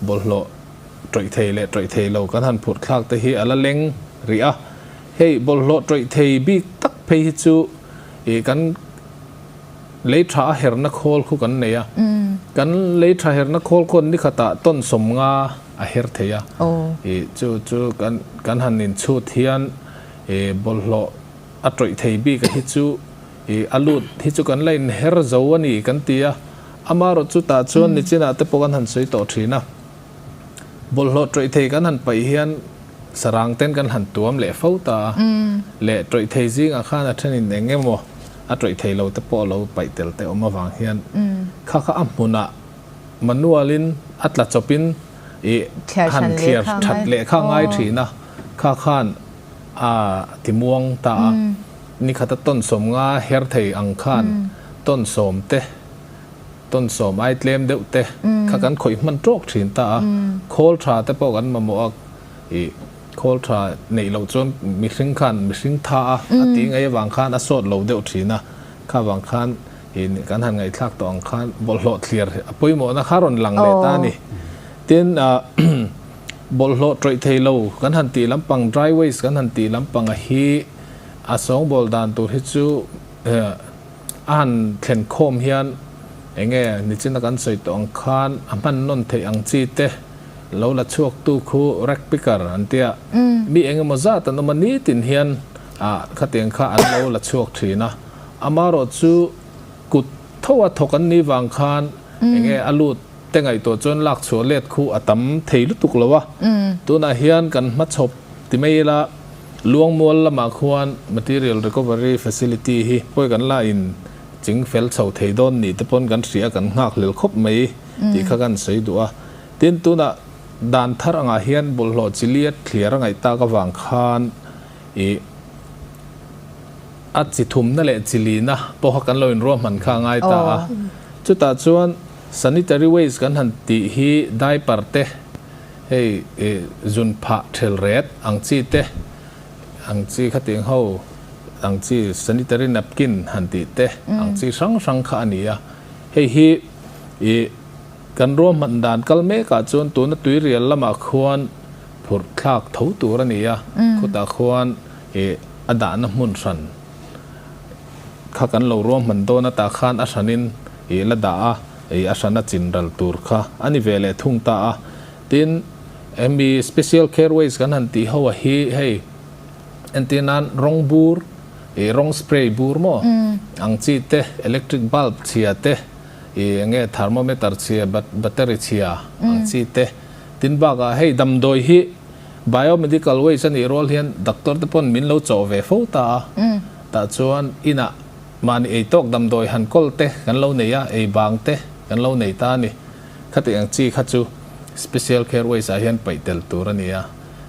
Speaker 4: bawlhhlawh tawih thei leh tawih thei lo kan han phurh thlak te hi a la leng rih a. Hei bawlhhlawh tawih thei bik tak phei hi chu ih kan lei tha a herna khawl khu kan nei a, kan lei tha herna khawl khawn ni khatah tawn sawmnga a her thei a, ih chu chu kan kan han inchhut hian ih bawlhhlawh a tawih thei bik a hi chu ih a lut hi chu kan la inher zo a ni kan ti a, amaherawh chu tah chuan nichinah te pawh kan han sawi tawh thin a. Bawlhhlawh tawih thei kan han paih hian sarang ten kan han tuam leh fo ta a, leh tawih thei zingah khan a thenin eng emaw a tawih thei lo te pawh a lo paih tel te awm avang hian kha kha a hmunah manual in a tla chawpin ih han thliar that leh kha ngai thin a, kha khan a ti muang ta a, nikhat a tawn sawm nga her thei ang khan tawn sawm te Tawn sawm ai tlem deuh te kha kan khawih hman tawk thin ta a, khawl tha te pawh kan mamawh a, ih khawl tha neih loh chuan mihring khan mihring tha a, a tih ngaih avang khan a sawt lo deuh thin a, Kha vang khan in kan han ngaihthlak tawh ang khan bawlhhlawh thlir a pawimawhna kha rawn lang leh ta a ni. Tin, bawlhhlawh tawih thei lo kan han tih lampang, dry waste kan han tih lampang a hi a sawngbawl dan tur hi chu a han thlen khawm hian enge nichina kan sawi tawh ang khan a hman nawn theih ang chi te lo la chhuak tu khu rag picker an tia mi engemaw zat an awm a nitin hian ah khatiang kha an lo la chhuak thin a amarawh chu kut tho a thawk an nih vang khan enge a lut te ngaihtuah chuan lak chhuah let khu a tam thei lutuk lo a tunah hian kan hmachhawp ti mai ila Luangmual lamah khuan Material Recovery Facility hi pawi kan la in ching fel chho thei dawn nih te pawn kan hria kan nghak hlel khawp mai tih kha kan sawi duh a. Tin, tunah dan thar angah hian bawlhhlawh chi liat thliar a ngaih tak avang khan ih a chi thumna leh chi lina pawha kan lo inruahman kha a ngai ta a. Chutah chuan Sanitary Waste kan han tih hi diaper te, Hei zun phah thel ret ang chi te, ang chi khatiang ho, ang chi sanitary napkin han tih te, ang chi hrang hrang kha a ni a. Hei hi i kan ruahman dan kal mekah chuan tuna tuirial lamah khuan phurh thlak tho tur a ni a, khutah khuan i a dahna hmun hran kha kan lo ruahman dawn atah khan a hranin i la dah a. Ei a hrana chin ral tur kha a ni ve leh thung ta a. Tin, hemi special care waste kan han tih ho a hi hei entir nan rawng bur, ih rawng spray bur maw ang chi te, electric bulb chhia te, ih enge thermometer chhia, battery chhia ang chi te. Tin bakah hei damdawi hi biomedical waste a nih rual hian doctor te pawn min lo chawh ve fo ta a. Tah chuan inah Mahni ei tawk damdawi han kawl te kan lo nei a, ei bang te kan lo nei ta a ni. Khati ang chi kha chu Special Care Waste ah hian paih tel tur a ni a,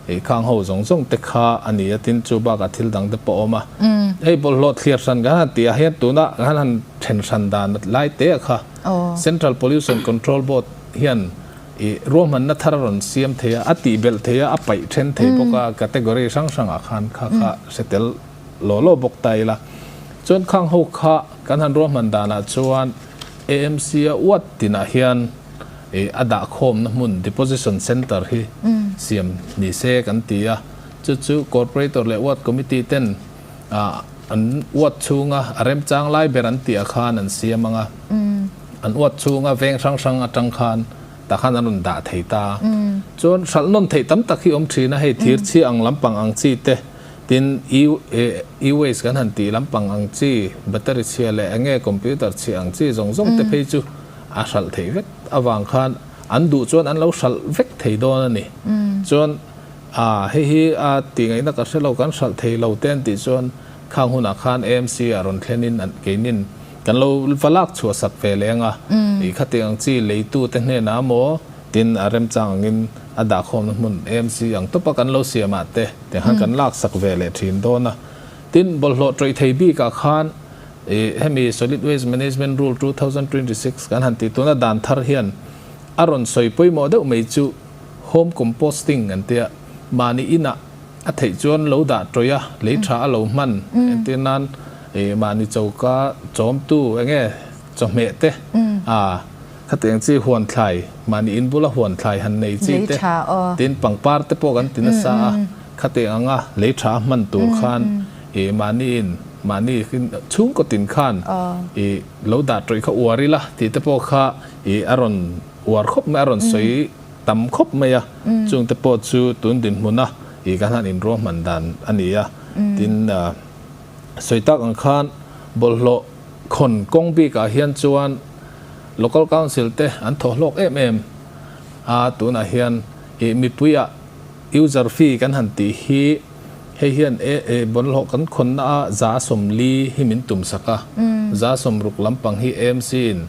Speaker 4: ei khang ho zawng zawng te kha a ni a, tin chu bakah thil dang te pawh a awm a. Hei bawlhhlawh thliar hran kan han tih ah hian tuna kan han then hran dan lai te ah kha Central Pollution Control Board hian i ruahmanna thar a rawn siam thei a, a tih belh thei a, a paih then thei bawk a, category hrang hrang ah khan kha kha hre tel Law law bawk ta ila. Chuan khang ho kha kan han ruahman danah chuan AMC a uat tinah hian ih a dah khawmna hmun deposition centre hi siam ni se kan ti a. Chu chu corporator leh ward committee ten ah an uat chhunga a remchang lai ber an tih ah khan an siam ang a. An uat chhunga veng hrang hrang atang khan tah khan an rawn dah thei ta. Chuan hralh nawn theih tam tak hi awm thin a, hei thir chhia ang lampang ang chi te Tin, e-waste kan han tih lampang ang chi, battery chhia leh eng nge computer chhia ang chi zawng zawng te phei chu a hralh theih vek avang khan an duh chuan an lo hralh vek thei dawn a ni. Chuan, a hei hi a tih ngaihna ka hre lo, kan hralh thei lo te an tih chuan khang hunah khan AMC ah rawn thlenin an keinin kan lo va lak chhuah sak ve leng a, ih khatiang ang chi leitu te hnenah maw Tin, a remchang angin a dahkhawmna hmun AMC ang tawpa kan lo siamah te tiang khan kan laksak ve leh thin dawn a. Tin, bawlhhlawh tawih thei bikah khan ih hemi Solid Waste Management Rule 2026 kan han tih tuna dan thar hian a rawn sawi pawimawh deuh mai chu home composting an tia mahni inah a theih chuan lo dah tawih a, lei tha a lo hman entir nan ih mahni choka chawmtu enge chawhmeh te a Khatiang chi huan thlai, mahni in bula huan thlai han nei chi te, tin pangpar te pawh kan ti nasa a, khatiang anga lei tha a hman tur khan ih mahni in, mahni chhungkaw tin khan ih lo dah tawih kha uar ila tih te pawh kha ih a rawn uar khawp mai, a rawn sawi tam khawp mai a, chung te pawh chu tun dinhmuna ih kan han inruahman dan a ni a, tin sawi tak ang khan bawlhhlawh khawn kawng bikah hian chuan Local Council te an thaw hlawk em em a, tunah hian ih mipui ah user fee kan han tih hi hei hian e e bawlhhlawh kan khawnna a 40 hi min tum sak a, 60 lampang hi AMC in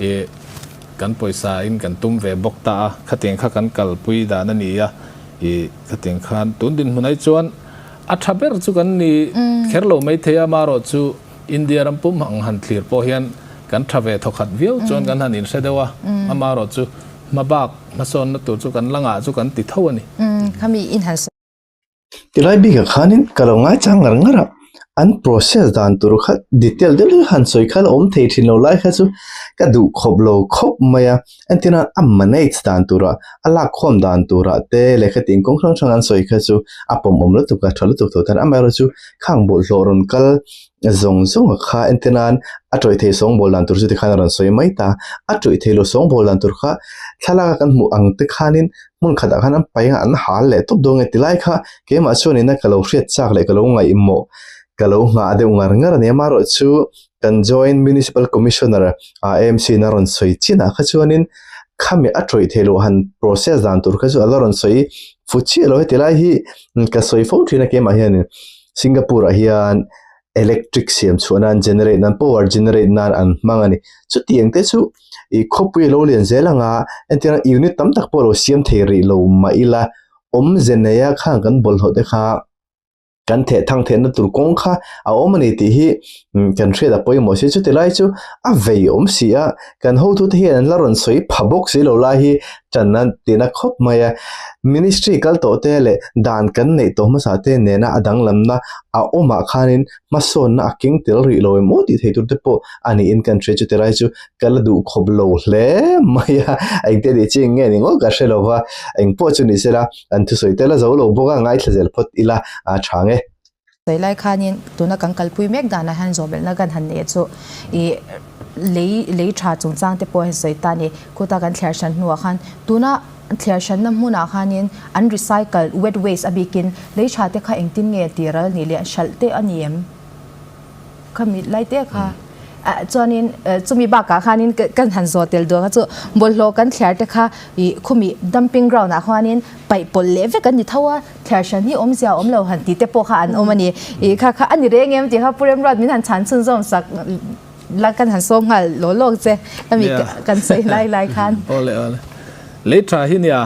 Speaker 4: ih kan pawisa in kan tum ve bawk ta a, khatiang kha kan kalpui dan a ni a, ih khatiang khan tun dinhmun ai chuan a tha ber chu kan ni kher lo maithei a, amaherawhchu India ram pum ang han thlir pawh hian kan tha ve thawkhat viau chuan kan han inhre deuh a, amaherawh chu hmabak hmasawnna tur chu kan la ngah chu kan ti tho a ni.
Speaker 1: Khami in han
Speaker 2: Tilai bikah khanin ka lo ngai chang ngar ngar a. an process dan tur kha detail deuh deuh han sawi kha la awm thei thin lo lai kha chu ka duh khawp lo khawp mai a entirna a manage dan turah a lak khawm dan turah te lehkha tin kawng hrang hrang an sawi kha chu a pawmawm lutuk a tha lutuk tho tan amaherawhchu chu khang bawlhhlawh rawn kal zawng zawng kha entir nan a tawih thei sawngbawl dan tur chu tikhan a rawn sawi mai ta a tawih thei lo sawngbawl dan tur kha thlalak a kan hmuh ang te khanin hmun khatah khan an paih a an hal leh tawp dawn nge ti lai kha keimah chuanin a ka lo hriat chak leh ka lo ngaihmawh ka lo nghah deuh ngar ngar a ni amaherawh chu kan joint municipal commissioner AMC in a rawn sawi chinah kha chuanin khami a tawih thei loh han process dan tur kha chu a la rawn sawi fu chiah lo heti lai hi ka sawi fo thin a keimah hianin. Singapore ah hian electric siam chhuah nan generate nan power generate nan an hmang a ni chutiang te chu ih khawpui a lo lian zel ang a entirna unit tam tak pawh a lo siam thei rih lo mah ila awmze neia khang kan bawlhhlawh te kha kan theh thang theihna tur kawng kha a awm a ni tih hi kan hriat a pawimawh si chuti lai chu a vei awm si a kan hotute hian an la rawn sawi pha bawk si lo lai hi tan a tina khawp mai a ministry kal tawh te leh dan kan neih tawh hmasa te nena a danglamna a awmah khanin hmasawnna a keng tel rih lo em aw tih theih tur te pawh a niin kan hria chuti lai chu ka la duh khawp lo hle mai a engte tih chi nge ni ngawt ka hre lo va engpawh chu ni sela an thusawi te la zo lo bawk a ngaithla zel phawt ila a tha nge.
Speaker 1: Sawi lai khanin tuna kan kalpui mek danah hian zawhbelhna kan han neih chu ih lei lei tha chungchang te pawh a sawi ta a ni. Khuta kan thliar hran hnuah khan tuna thliar hranna hmunah khanin an recycle wet waste a bikin lei tha te kha engtin nge tih ral nih leh hralh te a ni em? Khami lai te kha chuanin chumi bakah khanin kan han zawh tel duang a chu bawlhhlawh kan thliar te kha ih khumi dumping ground ah khuanin paih pawlh leh vek an ni tho a thliar hran hi awmzia a awm lo han tih te pawh kha an awm a ni ih kha kha a ni reng em tih kha Pu Remruat min han chhan chhunzawm sak la kan han sawm nghal law lawk che khami kan sawi lai lai khan.
Speaker 4: Awle awle lei tha hi nia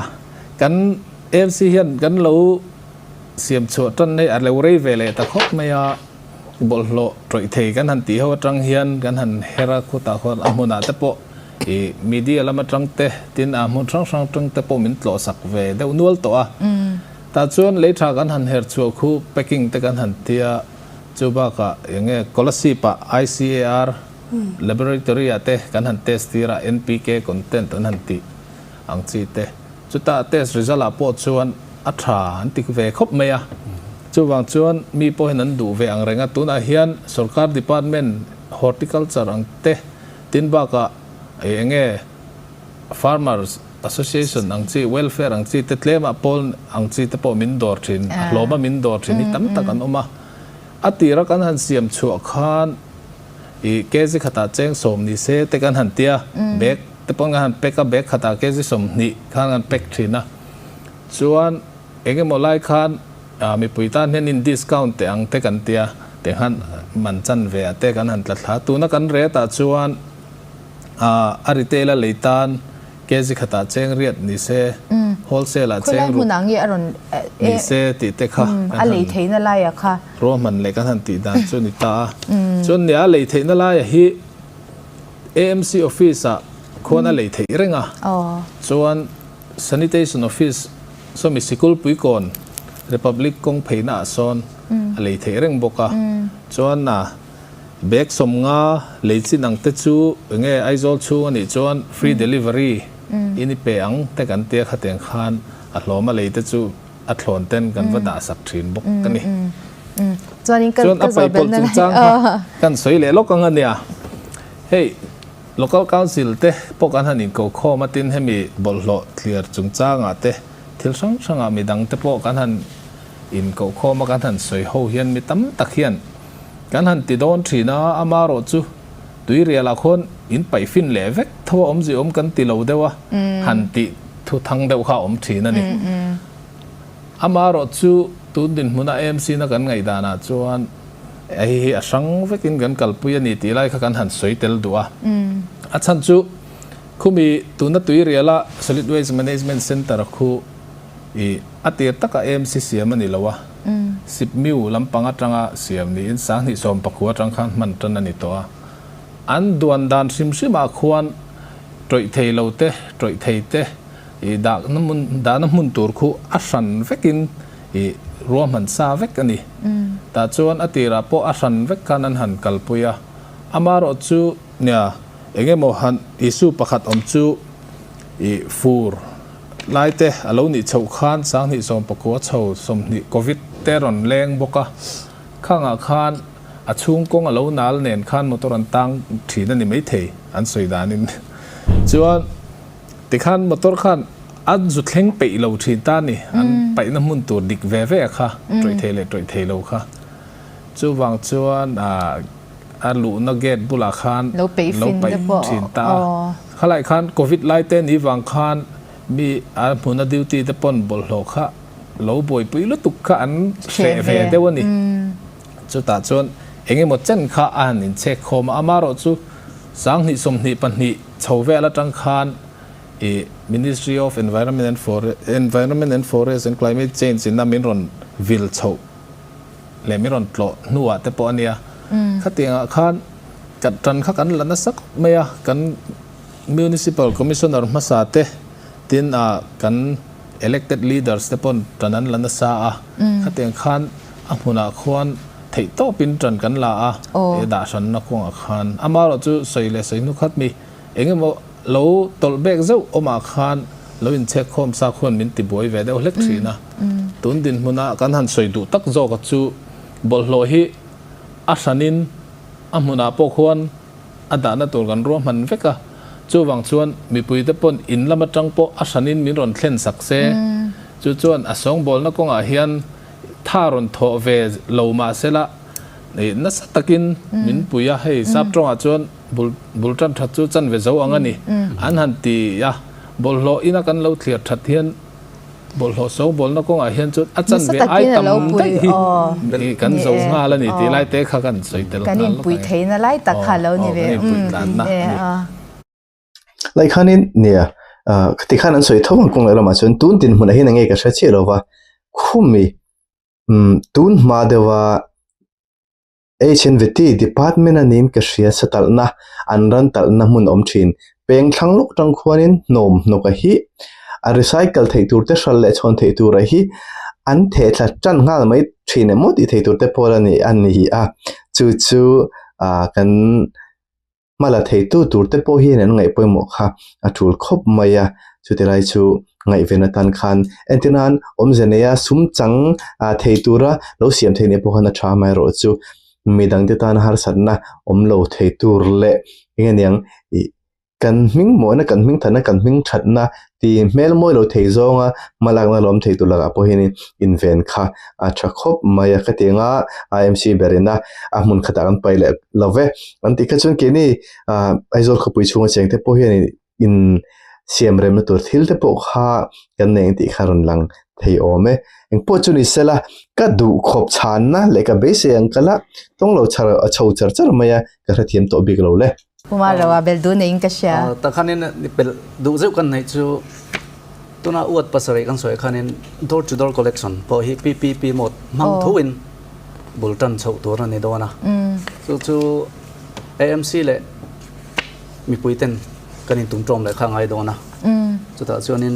Speaker 4: kan AMC hian kan lo siam chhuah tan hei a lo rei ve leh ta khawp mai a. Bawlhhlawh tawih thei kan han tih ho atang hian kan han her a, khutah khuan a hmunah te pawh ih media lam atang te tin a hmun hrang hrang atang te pawh min tlawh sak ve deuh nual tawh a. Tah chuan lei tha kan han her chhuah khu packing te kan han ti a, chu bakah eng nge Kolasib ah ICAR laboratory ah te kan han test tir a, NPK content an han tih ang chi te. Chutah test result ah pawh chuan a tha an ti ve khawp mai a, chuvang chuan mi pawhin an duh ve ang reng a, tunah hian sorkar department horticulture ang te tin bakah eng nge farmers association ang chi welfare ang chi te tlema pawl ang chi te pawh min dawr thin a hlawma min dawr thin hi tam tak an awm a, a tira kan han siam chhuah khan ih kg khatah cheng sawm ni se te kan han tia bag Te pawn kan han pack a, bag khatah kg 20 khan kan pack thin a. Chuan eng emaw lai khan mipui tan hian in discount teh ang te kan tia, teh khan man chan ve ah te kan han tla thla. Tuna kan rate ah chuan a retail a lei tan kg khatah cheng riat ni se, wholesale ah cheng ruk ni se tih te kha kan han ruahman leh kan han tih dan chu ni ta a. Chuan nia a lei theihna laiah hi AMC office ah khuan a lei theih reng a, chuan Sanitation office sawmi sikul puikawn Republic kawng pheina ah sawn a lei theih reng bawk a, chuan a bag 50 lei chin ang te chu enge Aizawl chhung a nih chuan free delivery in i pe ang te kan tia khatiang khan a hlawm a lei te chu a thlawn ten kan va dah sak thin bawk a ni.
Speaker 1: Chuan
Speaker 4: a paipawlh chungchang kha kan sawi leh lawk ang a nia. Hei Local Council te pawh kan han inko khawm a tin hemi bawlhhlawh thliar chungchangah te thil hrang hrangah midang te pawh kan han inko khawm a kan han sawi ho hian mi tam tak hian kan han ti dawn thin a, amarawh chu tuirialah khuan in paih fin leh vek tho a awmzia awm kan ti lo deuh a han tih thu thang deuh kha a awm thin a ni. Amarawh chu tun dinhmuna AMC na kan ngaihdanah chuan hei hi a hrang vekin kan kalpui a ni tih lai kha kan han sawi tel duh a. A chhan chu khumi tuna tuiriala Solid Waste Management Centre khu ih a tir taka AMC siam a ni lo a, Sipmiu lampang atanga siam niin 2019 atang khan hman tan a ni tawh a. An duan dan hrim hrimah khuan tawih thei lo te, tawih thei te, I dahna hmun dahna hmun tur khu a hran vekin i ruahman sa vek a ni. Tah chuan a tirah pawh a hran vek khan an han kalpui a. Amaherawh chu nia eng emaw han issue pakhat awm chu ih fur lai te a lo nih chhoh khan sanghnih sawmpakua chho 20 covid te rawn leng bawk a. Khangah khan a chhung kawng a lo nal nen khan motor an tang thin a ni maithei an sawi danin. Chuan tikhan motor khan a zu thleng peih lo thin ta ni, an paihna hmun tur dik ve ve a kha, tawih thei leh tawih thei lo kha. Chuvang chuan a luhna gate bulah khan lo paih thin ta a. Khalai khan covid lai te ni vang khan mi a hmuna duty te pawn bawlhhlawh kha lo buaipui lutuk kha an hreh ve deuh a ni. Chutah chuan eng emaw chen kha a han inchhek khawm a, amaherawh chu 2022 chho vel atang khan ih Ministry of Environment and Forest Environment and Forest and Climate Change in a min rawn vil chhoh leh min rawn tlawh hnuah te pawh a nia. Khatiangah khan kan tan kha kan la nasa khawp mai a, kan Municipal Commissioner hmasa te tin ah kan elected leaders te pawn tan an la nasa a, khatiang khan a hmunah khuan theih tawpin tan kan la a, he dah hranna kawngah khan amaherawh chu sawi leh sawi hnu khat mi eng emaw lo tawlh bek zeuh awmah khan lo inchhek khawm sa khuan min ti buai ve deuh hlek thin a. Tun dinhmuna kan han sawi duh tak zawka chu bawlhhlawh hi a hranin a hmunah pawh khuan a dahna tur kan ruahman vek a, chuvang chuan mipuite pawn in lam atang pawh a hranin min rawn thlen sak se, chu chuan a sawngbawlna kawngah hian tha rawn thawh ve lo mah sela nasa takin min pui a, hei sap tawngah chuan bul bul tan that chu chan ve zo ang a ni an han ti a, bawlhhlawh ina kan lo thliar that hian Bawlhhlawh sawngbawlna kawngah hian chuan a chanve ai tam daih hi kan zo nghal a ni tih lai te kha kan sawi tel nghal lawk
Speaker 1: a ni. Theihna lai tak kha lo ni ve.
Speaker 4: Kan inpui tlanna a ni.
Speaker 2: Lai khanin nia tikhan an sawi tho ang kawng leh lamah chuan tun dinhmunah hian enge ka hre chiah lova khumi tun hma deuha HNVT department a niin ka hria sa talhna an ran talhna hmun awm thin. Peng thlang lawk tang khuanin hnawm hnawka hi a recycle theih tur te hral leh chhawn theih tura hi an theh thla tan nghal mai thin emaw tih theih tur te pawh a ni a ni a chu chu ah kan Hma la theitu tur te pawh hian an ngaih pawimawh kha a tul khawp mai a, chuti lai chu ngaihven atan khan entir nan awmze neia sum chang thei tura lo siam theih nih pawh khan a tha amaherawh chu midang te tana harsatna awm lo thei tur leh eng nge niang ih kan hming mawina kan hming thatna kan hming thatna Ti hmel mawi lo thei zawnga hmalakna lawm thei tur lakah pawh hianin inven kha a tha khawp mai a. Khatianga IMC berina a hmun khatah kan paih leh lo ve an tih kha chuan keini ah Aizawl khawpui chhunga cheng te pawh hianin in siam remna tur thil te pawh kha kan nei ang tih kha a rawn lang thei awm e. Engpawh chu ni sela ka duh khawp chhanna leh ka beisei ang kala tawng lo char a chho char char mai a ka hrethiam tawh bik lo le.
Speaker 1: Puma lo a bel duh neiin ka hria.
Speaker 3: Tak khanin bel duh zeuh kan neih chu tuna uat pasarih kan sawi khanin door to door collection pawh hi PPP mode hmang thuin bul tan chhoh tur a ni dawn a. Chu chu AMC leh mipui ten kan intum tawm leh kha ngai dawn a. Chutah chuanin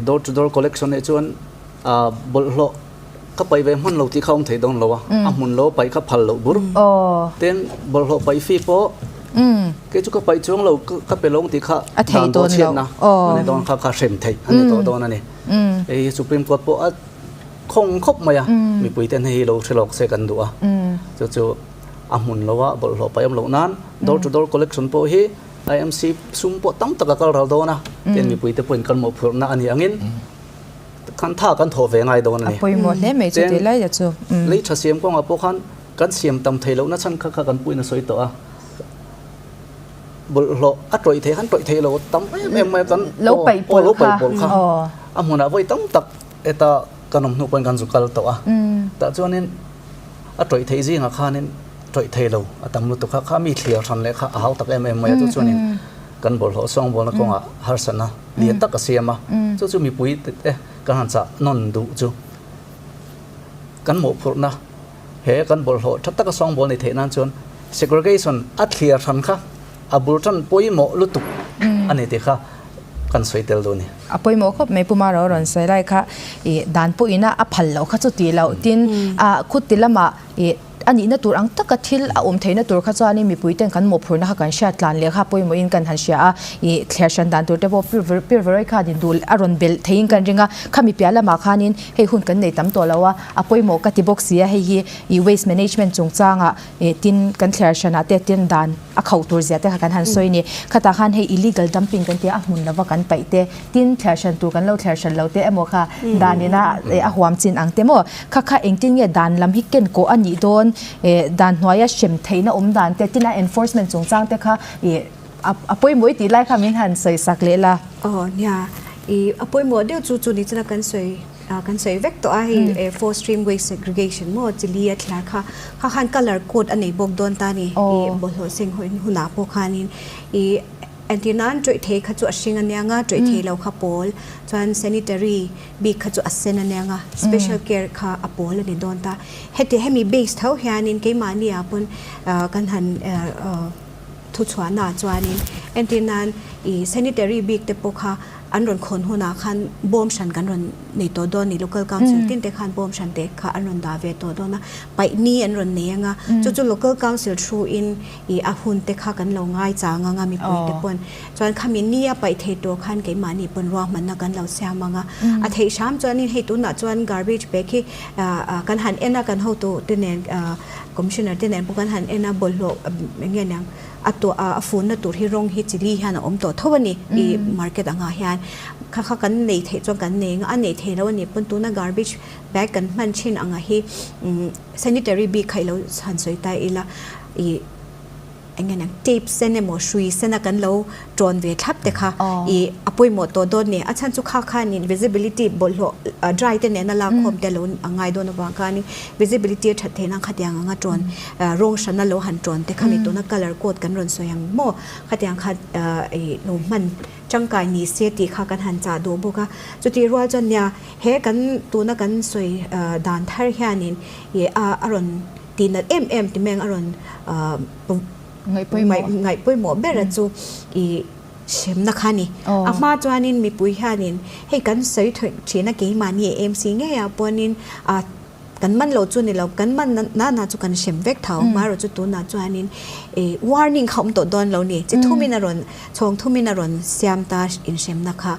Speaker 3: door to door collection nih chuan bawlhhlawh ka paih ve hman lo tih kha awm thei dawn lo a, a hmun lo paih kha phal loh bur. Tin, bawlhhlawh paih fee pawh kei chu ka paih chuang lo, ka pe lawng tih kha dan pawh chhiatna a ni dawn kha, kha hrem theih a ni tawh dawn a ni. Hei hi Supreme Court pawh a khawng khawp mai a, mipui ten hei hi lo hre lawk se kan duh a. Chu chu a hmun lo a bawlhhlawh paih awm loh nan door to door collection pawh hi IMC sum pawh tam tak a kal ral dawn a, tin mipui te pawhin kan mawhphurhna a ni angin Kan tha kan thawh ve ngai dawn a ni.
Speaker 1: A pawimawh hle mai chu tih lai a chu.
Speaker 3: Lei tha siam kawngah pawh khan kan siam tam thei lohna chhan kha kha kan puiin a sawi tawh a. Bawlhhlawh a tawih thei khan tawih thei lo tam em em mai a kan
Speaker 1: lo paih pawlh
Speaker 3: lo paih pawlh kha a hmunah vawi tam tak heta kan awm hnu pawhin kan zu kal tawh a. Tah chuanin a tawih theih zingah khanin tawih thei lo a tam lutuk kha kha mi thliar hran leh kha a hau tak em em mai a chu chuanin kan bawlhhlawh sawngbawlna kawngah harsatna lian tak a siam a, chu chu mipui te kan han chah nawn duh chu kan mawhphurhna he kan bawlhhlawh tha taka sawngbawl ni theih nan chuan segregation a thliar hran kha a bul tan pawimawh lutuk a ni tih kha. kan sawi tel dawn a ni.
Speaker 1: A pawimawh khawp mai Pu Maro rawn sawi lai kha ih dan pawhin a a phal loh kha chu tih loh tin ah khuti lamah ih a nihna tur ang taka thil a awm theihna tur kha chuanin mipui ten kan mawhphurhna kha kan hriat tlan leh kha pawimawhin kan han hria a ih thler hran dan tur te pawh Pirveroi khan in duh a rawn belh theihin kan ring a khami piah lamah khanin hei hun kan nei tam tawh lo a a pawimawh ka ti bawk si a hei hi ih waste management chungchangah Ih tin kan thliar hranah te tin dan a khauh tur zia te kha kan han sawi a ni. Khatah khan hei illegal dumping kan tia a hmun lova kan paih te, tin thliar hran tur kan lo thliar hran lo te emaw kha dan ina a huam chin ang te maw. Kha kha engtin nge dan lam hi ken kawh a nih dawn, ih dan hnuaia hrem theihna awm dan te, tin a enforcement chungchang te kha ih a pawimawh i tih lai kha min han sawi sak leh la.
Speaker 5: Aw nia, ih a pawimawh deuh chu chu ni chuna kan sawi. Kan sawi vek tawh a, hei four stream waste segregation maw chili a thliar kha kha khan colour code a nei bawk dawn ta a ni ih bawlhhlawh seng hunah pawh khanin ih entir nan tawih thei kha chu a hring a nia nga tawih thei lo kha pawl chuan sanitary bik kha chu a sen a nia nga special care kha a pawl a ni dawn ta heti hemi base tho hianin keimahni ah pawn kan han Thuchhuahnaah chuanin entir nan ih sanitary bik te pawh kha an rawn khawn hunah khan bawm hran kan rawn nei tawh dawn a ni. Local council tin te khan bawm hran te kha an rawn dah ve tawh dawn a, paih ni an rawn nei ang a, chu chu local council thu in ih a hun te kha kan lo ngai chang ang a mipui te pawn. Chuan khami ni a paih thei tur khan keimahni pawn ruahmanna kan lo siam ang a, a theih hram chuanin hei tunah chuan garbage bag hi kan han en a kan hotu te nen Commissioner te nen pawh kan han en a, bawlhhlawh eng nge niang a tuah a funna tur hi rawng hi chili hian a awm tawh tho a ni i market angah hian kha kha kan nei theih chuan kan nei ang a, a nei thei lo a nih pawn tuna garbage bag kan hman thin angah hi sanitary bik kha i lo han sawi ta ila i Eng nge niang tape sen emaw hrui sen a kan lo tawn ve thlap te kha i a pawimawh tawh dawn ni. A chhan chu kha khanin visibility bawlhhlawh dry te nena lakkhawm te lo a ngai dawn avang khanin visibility a that theih nan khatiang anga tawn rawng hrana lo han tawn te kha ni tuna colour code kan rawn sawi ang maw khatiang kha i lo hman tangkai ni se tih kha kan han chah duh bawk a. Chutih rual chuan nia he kan tuna kan sawi dan thar hianin i a rawn Tih nat em em ti meng a rawn ngaih pawimawh ber a chu i hremna kha a ni. A hma chuanin mipui hianin hei kan sawi thin a keimahni AMC ngeiah pawnin kan man lo chu ni lo, kan man na na chu kan hrem vek tho. Amaherawhchu chu tunah chuanin warning kha awm tawh dawn lo ni. Chi thumin a rawn chhawng thumin a rawn siam ta inhremna kha.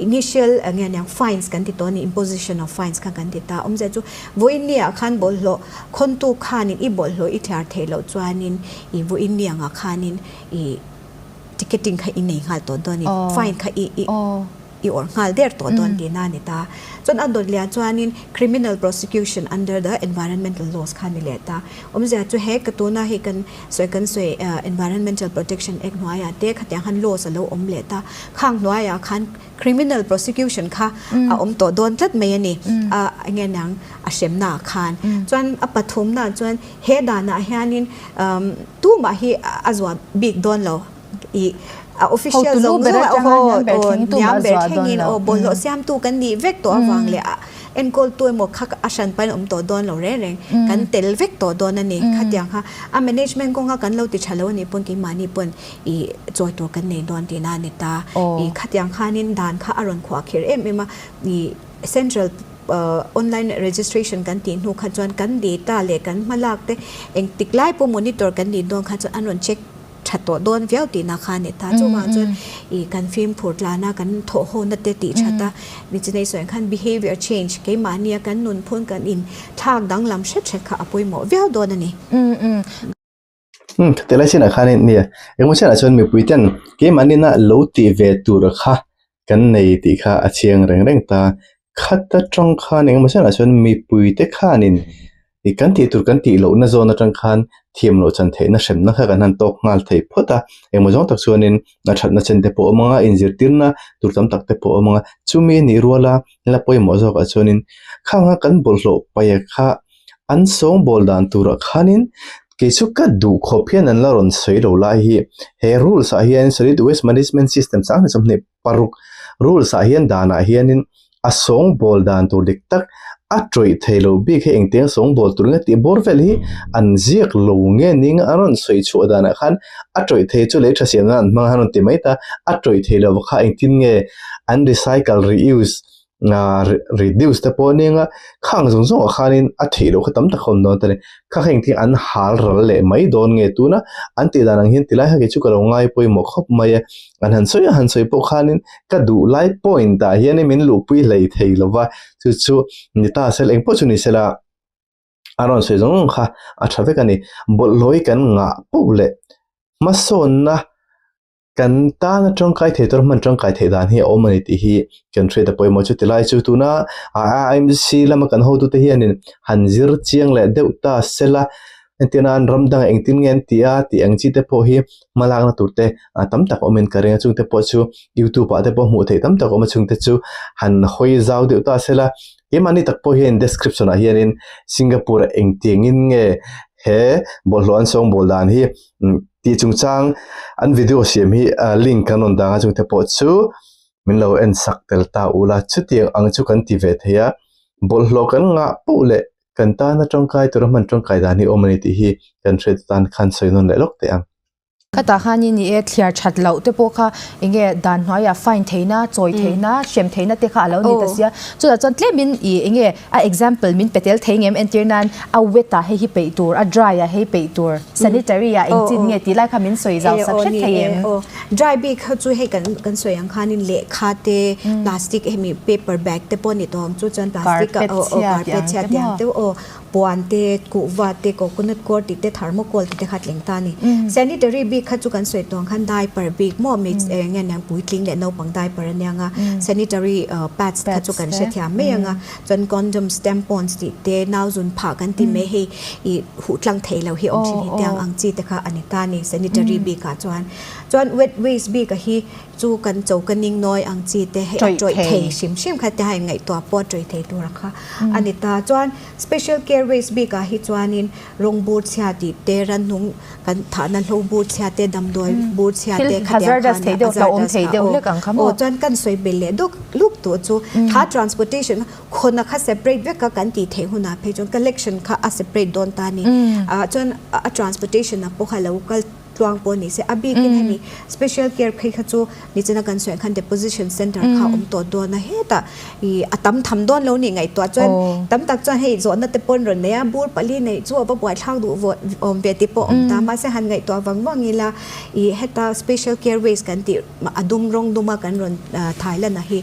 Speaker 5: Initial nge aniang fines kan ti tawh a ni, imposition of fines kha kan ti ta. Awmzia chu vawiin ni ah khan bawlhhlawh khawntu khanin i bawlhhlawh i thliar theih loh chuanin i vawiin ni angah khanin i ticketing kha i nei nghal tawh dawn a ni, fine kha i i i awrh nghal der tawh dawn tihna a ni ta. Chuan a dawt lian chuanin criminal prosecution under the environmental laws kha a ni leh ta. Awmzia chu he ka tuna hei kan sawi kan sawi Environmental Protection Act hnuaiah te khatiang khan laws a lo awm leh ta. Khang hnuaiah khan criminal prosecution kha a awm tawh dawn tlat mai a ni. A eng nge niang a hremnaah khan. Chuan a pathumnaah chuan he danah hianin tumah hi a zuah bik dawn lo. Ih a official zawng zawng a aw aw hniam ber thlengin aw bawlhhlawh siamtu kan nih vek tawh avang leh a enkawltu emaw kha a hran pahin awm tawh dawn lo reng reng kan tel vek tawh dawn a ni. Khatiang kha a management kawnga kan lo ti tha lo a nih pawn keimahni pawn ih chawi tur kan nei dawn tihna a ni ta. Ih khatiang khanin dan kha a rawn khuah khir em em a ih central online registration kan tih hnu kha chuan kan data leh kan hmalak te engtik lai pawh monitor kan nih dawn kha chuan an rawn check tha tawh dawn viau tihna kha a ni ta. Chuvang chuan ih kan fimkhur tlana kan thawhhawna te tih that a, Michinei sawi ang khan behavior change keimahnia kan nunphun kan in thlak danglam hret hret kha a pawimawh viau dawn a ni.
Speaker 2: Umm tilai chinah khanin nia engemaw chianah chuan mipui ten keimahni na lo tih ve tur kha kan nei tih kha a chiang reng reng ta. Khat atang khan engemaw chianah chuan mipui te khanin Ih kan tih tur kan tih lohna zawn atang khan thiam loh chan theihna hremna kha kan han tawk nghal thei phawt a, engmaw zawng tak chuanin a thatna chen te pawh a awm ang a, inzirtirna tur tam tak te pawh a awm ang a, chumi a nih ruala la pawimawh zawkah chuanin khanga kan bawlhhlawh paih kha an sawngbawl dan turah khanin kei chu ka duh khawp hian an la rawn sawi lo lai hi he rules ah hian solid waste management system 2026 rules ah hian danah hianin a sawngbawl dan tur dik tak. A tawih thei lo bik hi engtiang sawngbawl tur nge tih bawr vel hi an ziak lo nge ning a rawn sawi chhuah danah khan a tawih thei chu lei tha siam nan an hmang a rawn ti mai ta. A tawih thei lo kha engtin nge an recycle, reuse reduce te pawh nia nga khang zawng zawngah khanin a theih loh kha tam tak a awm dawn ta ni. Kha kha engtin an hal ral leh mai dawn nge tuna an tih dan ang hian tilai kha kei chu ka lo ngai pawimawh khawp mai a. An han sawi a han sawi pawh khanin ka duh lai point ah hianin min luhpui hlei thei lo va, chu chu ni ta sel engpawh chu ni sela a rawn sawi zawng zawng kha a tha vek a ni. Bawlhhlawh hi kan ngah poh leh hmasawnna kan tana tangkai thei tur hman tangkai theih dan hi a awm a ni tih hi kan hriat a pawimawh chu tilai chu tuna IMC lama kan hotute hianin han zir chiang leh deuh ta sela Entirna an ram dangah engtin nge an ti a tih ang chi te pawh hi hmalakna tur te tam tak awmin ka ring a, chungte pawh chu youtube ah te pawh hmuh theih tam tak a awm a, chungte chu han hawi zau deuh ta sela keimahni tak pawh hian description ah hianin Singapore ah engtiangin nge he bawlhhlawh an sawngbawl dan hi tih chungchang an video siam hi link kan rawn dang a, chungte pawh chu min lo en sak tel ta ula chutiang ang chu kan ti ve thei a, bawlhhlawh kan ngah poh leh Kan tana tangkai tura hman tangkai dan hi awm a ni tih hi kan hriat atan khan sawi nawn leh lawk teh ang.
Speaker 1: Khatah khanin ni e, thliar that loh te pawh kha eng nge dan hnuaiah fine theihna, chawi theihna, hrem theihna te kha a lo ni ta sia. Chutah chuan tlemin i eng nge a example min pe tel thei ngem entir nan a wet ah hei hi peih tur, a dry ah hei peih tur, sanitary ah eng chin nge tih lai kha min sawi zau sak hret thei em?
Speaker 5: Dry bik kha chu hei kan kan sawi ang khanin lehkha te, plastic hemi paper bag te pawh a ni tawh ang chu chuan plastic a aw aw carpet chhia tih ang te aw puan te kuhva te coconut coir tih te thermocol tih te kha a tleng ta a ni. Sanitary bik kha chu kan sawi tawh ang khan diaper bik maw mi eng nge niang puitling leh naupang diaper a nia nga sanitary pads kha chu kan hrethiam mai ang a chuan condoms tampons tih te nau zun phah kan ti mai hei ih huh tlang theih loh hi awm thin hi tiang ang chi te kha a ni ta a ni sanitary bik ah chuan. Chuan wet waste bik a hi chu kan choka ning nawi ang chi te hei a tawih thei hrim hrim kha te hain ngaihtuah pawh a tawih thei tur ang kha a ni ta. Chuan special care waste bik ah hi chuanin rawng bur chhia tih te rannung kan thahna hlo bur chhia te damdawi bur chhia te khatiang khan a hazardous kha aw aw chuan kan sawi belh leh duk luk tawh chu kha transportation khawna kha separate vek a kan tih theih hunah phei chuan collection kha a separate dawn ta a ni. Ah chuan a transportation ah pawh kha lo kal Tluang pawh ni se, a bikin hemi special care phei kha chu nichina kan sawi ang khan deposition centre kha a awm tawh dawn a, hetah ih a tam tham dawn lo nih ngaihtuah chuan tam tak chuan hei zawhna te pawn rawn nei a, bur pali neih chu a va buaithlak duh vawh awm ve tih pawh a awm ta, mahse han ngaihtuah vang vang ila ih heta special care waste kan tih a dum rawng duma kan rawn thailan a hi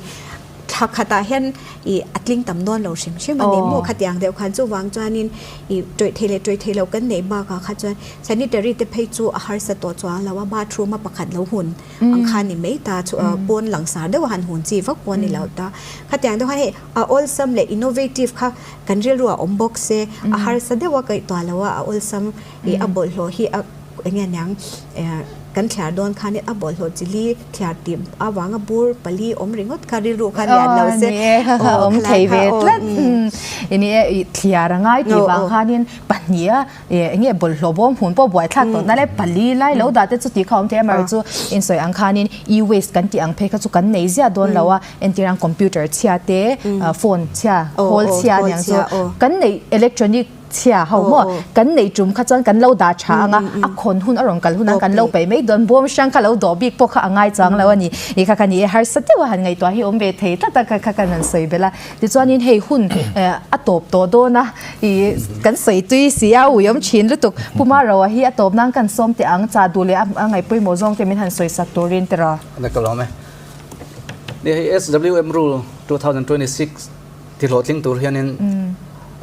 Speaker 5: Thla khatah hian ih a tling tam dawn lo hrim hrim a ni maw khatiang deuh khan chuvang chuanin ih tawih thei leh tawih thei lo kan neih bakah kha chuan sanitary te phei chu a harsa tawh chuang lo a bathroom a pakhat lo hun ang kha ni mai ta chu pawn langsar deuh a han hun chi vak pawh a ni lo ta khatiang deuh khan hei a awlsam leh innovative kha kan rilru a awm bawk se a harsa deuh a kaihtuah lo a a awlsam ih a bawlhhlawh hi a eng nge niang kan thliar dawn khanin a bawlhhlawh chili thliar tih avanga bur pali awm ringawt kha rilru khan lian lo se
Speaker 1: awm thei ve tlat ini e i thliar a ngai tih vang khanin pahnih a eng nge bawlhhlawh bawm hun pawh buai thlak tawh na le pali lai lo dah te chu tih kha awm thei a amaherawhchu insawi ang khanin e waste kan tih ang phei kha chu kan nei ziah dawn lo a entir ang computer chhia te phone chhia khawl chhia aniang chu kan neih electronic Chhia ho maw? Kan neih tum kha chuan kan lo dah tha ang a, a khawn hun a rawn kal hun ang kan lo peih mai dawn. Bawm hrang kha lo dawh bik pawh kha a ngai chuang lo a ni. I kha kha ni e, harsa deuh a han ngaihtuah hi awm ve thei tlat a, kha kha kan han sawi belh a. Tichuanin hei hun a tawp tawh dawn a, i kan sawi tui si a, ui awm thin lutuk. Pu Maroa hi a tawp nan kan sawm teh ang, cha duh leh a ngaih pawimawh zawng te min han sawi sak turin tiraw?
Speaker 3: Ka lawm e. Ni hei SWM Rule 2026 Ti hlawhtling tur hianin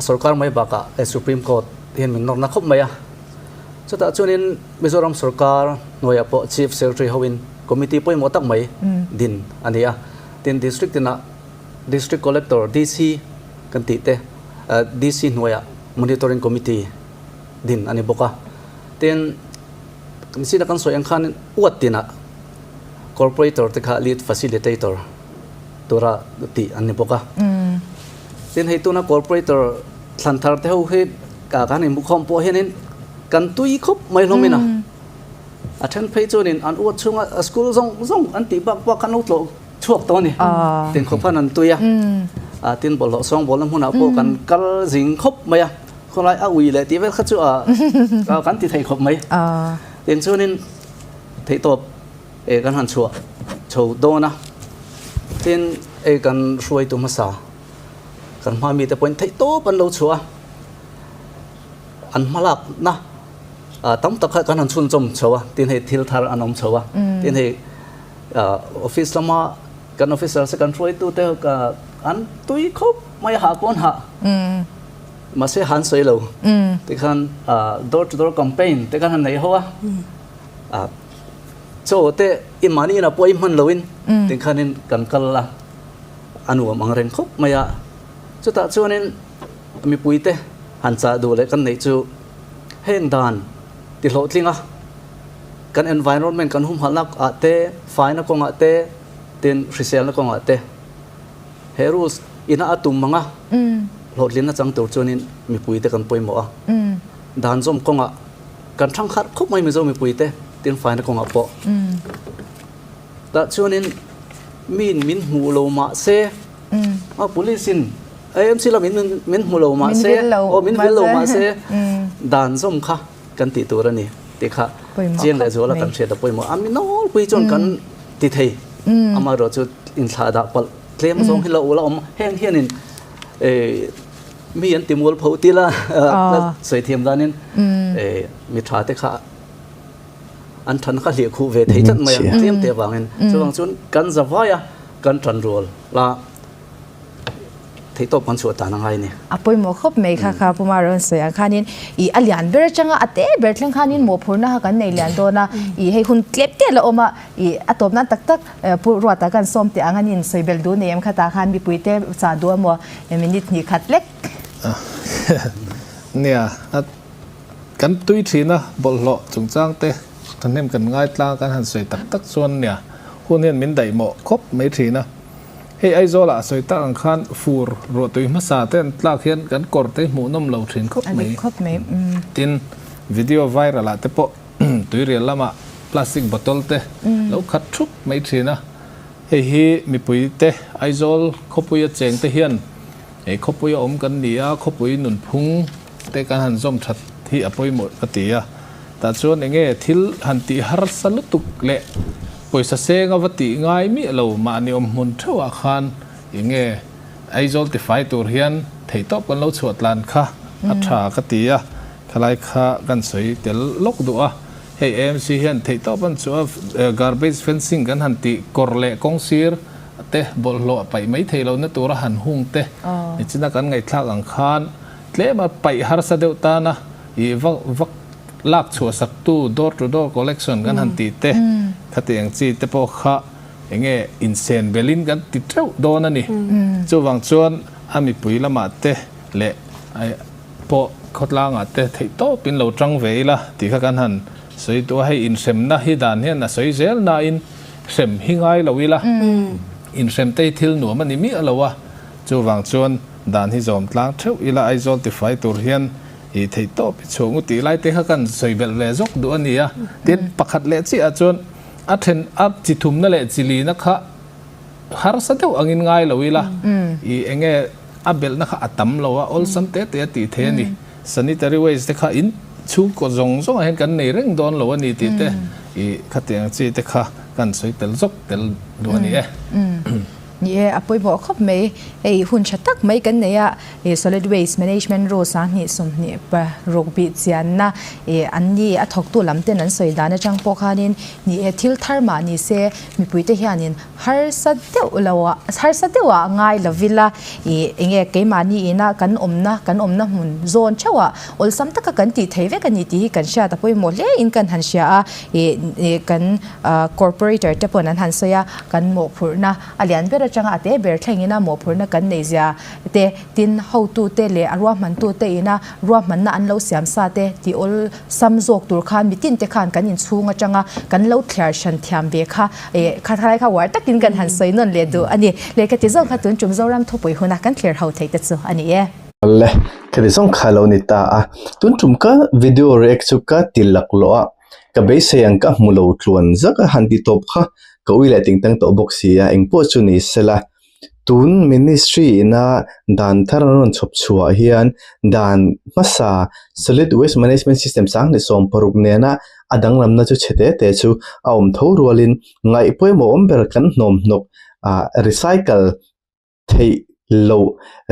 Speaker 3: sorkar mai bakah Supreme Court hian min nawrna khawp mai a. Chutah chuanin Mizoram sorkar hnuaiah pawh Chief Secretary hoin committee pawimawh tak mai din a ni a. Tin, District tinah District Collector, DC, kan tih te DC hnuaiah Monitoring Committee din a ni bawk a. Tin, kan sina kan sawi ang khanin uat tinah Corporator te kha Lead Facilitator tura tih an ni bawk a. Tin hei tuna corporator thlan thar te ho hi ka kan inbukhawm pawh hianin kan tui khawp mai hlawm in a. A then phei chuanin an uat chhunga school zawng zawng an tih bak bak khan lo tlawh chhuak tawh a ni. Tin khawp khan an tui a. Tin bawlhhlawh sawngbawlna hmunah pawh kan kal zing khawp mai a, khawlai a ui leh tih vel kha chu kan ti thei khawp mai. Tin chuanin theihtawp kan han chhuah chho dawn a, tin hei kan hruaitu hmasa kan hma mite pawhin theihtawp an lo chhuah a, an hmalakna tam tak kha kan han chhunchawm chho a, tin hei thil thar an awm chho a, tin hei office lama kan officers te kan hruaitu te an tui khawp mai a, hah pawh an hah mahse han sawi lo tikhan door to door campaign te khan han nei ho a. Chaw te i mahni inah pawh i hman loin tikhanin kan kal a, a nuam ang reng khawp mai a. Chutah chuanin mipuite han chah duh leh kan neih chu heng dan ti hlawhtling a, kan environment kan humhalhna ah te, faina kawngah te, tin hriselna kawngah te he rules ina a tum ang a, hlawhtlinna chang tur chuanin mipuite kan pawimawh a. Dan zawm kawngah Kan thang kharh khawp mai Mizo mipuite tin faina kawngah pawh. Tah chuanin miin min hmuh lo mah se, a police in AMC lamin min hmu lo mah se, aw min vil lo mah se, dan zawm kha kan tih tur a ni tih kha chiang leh zuala kan hriat a pawimawh. A mi nawlpui chuan kan ti thei, amaherawhchu inthlah dah palh tlem zawng hi lo la awm. Heng hianin Mi an ti mual pho til a, sawi thiam danin mi tha te kha an than kha hliah khuh ve thei tlat mai a, tlem te avangin. Chuvang chuan kan za vai a, kan tan rual la theihtawp kan chhuah tan a ngai a ni.
Speaker 1: A pawimawh khawp mai kha kha Puma rawn sawi ang khanin i a lian ber atanga a te ber thleng khanin mawhphurhna kha kan nei lian dawn a, i hei hun tlep te la awm a, i a tawp nan tak tak Pu Ruata kan sawm teh ang a nin sawi belh duh nei em khatah khan mipuite chah duh a maw minute hnih khat lek.
Speaker 4: Nia, a kan tui thin a bawlhhlawh chungchang te thahnem kan ngai tlang kan han sawi tak tak chuan nia hun hian min daih mawh khawp mai thin a. Hei Aizawl ah a sawi tak ang khan fur ruahtui hmasa te an tlak hian kan kawr te hi hmuhnawm lo thin khawp mai. Tin, video viral ah te pawh Tuirial lamah plastic bottle te lo khat thup mai thin a, hei hi mipui te Aizawl khawpuia cheng te hian hei khawpuia awm kan ni a, khawpui nunphung te kan han zawm that hi a pawimawh ka ti a, tah chuan enge thil han tih harsa lutuk leh pawisa seng a va tih ngai miah lo mahni awm hmun theuhah khan enge Aizawl tifai tur hian theihtawp kan lo chhuah tlan kha a tha ka ti a. Thalai kha kan sawi tel lawk duh a, hei AMC hian theihtawp an chu a, garbage fencing kan han tih kawr leh kawng sir te bawlhhlawh a paih mai thei lohna tura han hung te nichina kan ngaihthlak ang khan tlem a paih harsa deuh tana ih vak vak lak chhuah sak tu door to door collection kan han tih te khatiang chi te pawh kha enge insen belin kan ti teuh dawn a ni. Chuvang chuan a mipui lamah te leh Pawh khawtlangah te theih tawpin lo tang ve ila tih kha kan han sawi duh a, hei inhremna hi dan hian a sawi zel nain hrem hi ngai lo ila, inhrem te hi thil nuam a ni miah lo a, chuvang chuan dan hi zawm tlang theuh ila Aizawl tifai tur hian ih theih tawp hi chhuak u tih lai te kha kan sawi belh ve zawk duh a ni a, tin pakhat leh chiah ah chuan a then a chi thumna leh chi lina kha harsa deuh angin ngai lo ila ih enge A belhna kha a tam lo a, awlsam te te a tih thei a ni. Sanitary waste te kha in chhungkaw zawng zawngah hian kan nei reng dawn lo a ni tih te i khatiang chi te kha kan sawi tel zawk tel duh a ni e.
Speaker 1: Ni e, a pawimawh khawp mai. Hei hun tha tak mai kan nei a, Solid Waste Management Rules 20 26 bih chianna an ni a thawktu lam ten an sawi dan atang pawh khanin ni e, thil thar mah ni se mipuite hianin Harsa deuh lo ah, harsa deuh ah ngai lo ila ih enge keimahni ina kan awmna, kan awmna hmun zawn theuh ah awlsam taka kan tih thei vek a ni tih hi kan hriat a pawimawh hle in kan han hria a, ih ih kan corporator te pawn an han sawi a, kan mawhphurhna a lian ber atanga a te ber thleng ina mawhphurhna kan neih zia te, tin hotu te leh a ruahmantu te ina ruahmanna an lo siam sa te tih awlsam zawk tur khan mitin te khan kan inchhung atanga kan lo thliar hran thiam ve kha Eh, kha thalai kha uar takin kan han sawi nawn leh duh a ni. Lehkha ti zawng kha tun tum Zoram thupui huna kan thlir ho thei te chu a ni e.
Speaker 2: Le, khati zawng kha lo ni ta a. Tun tum ka video react chu ka ti laklawh a, ka beisei ang ka hmu lo tluan zak a han ti tawp kha ka ui leh ting tang tawh bawk si a, engpawh chu ni sela. Tun ministry ina dan thar an rawn chhawp chhuah hian dan hmasa solid waste management system 2016 nena a danglamna chu chhe te te chu a awm tho rualin ngaih pawimawh awm ber kan hnawm hnawk ah recycle theih loh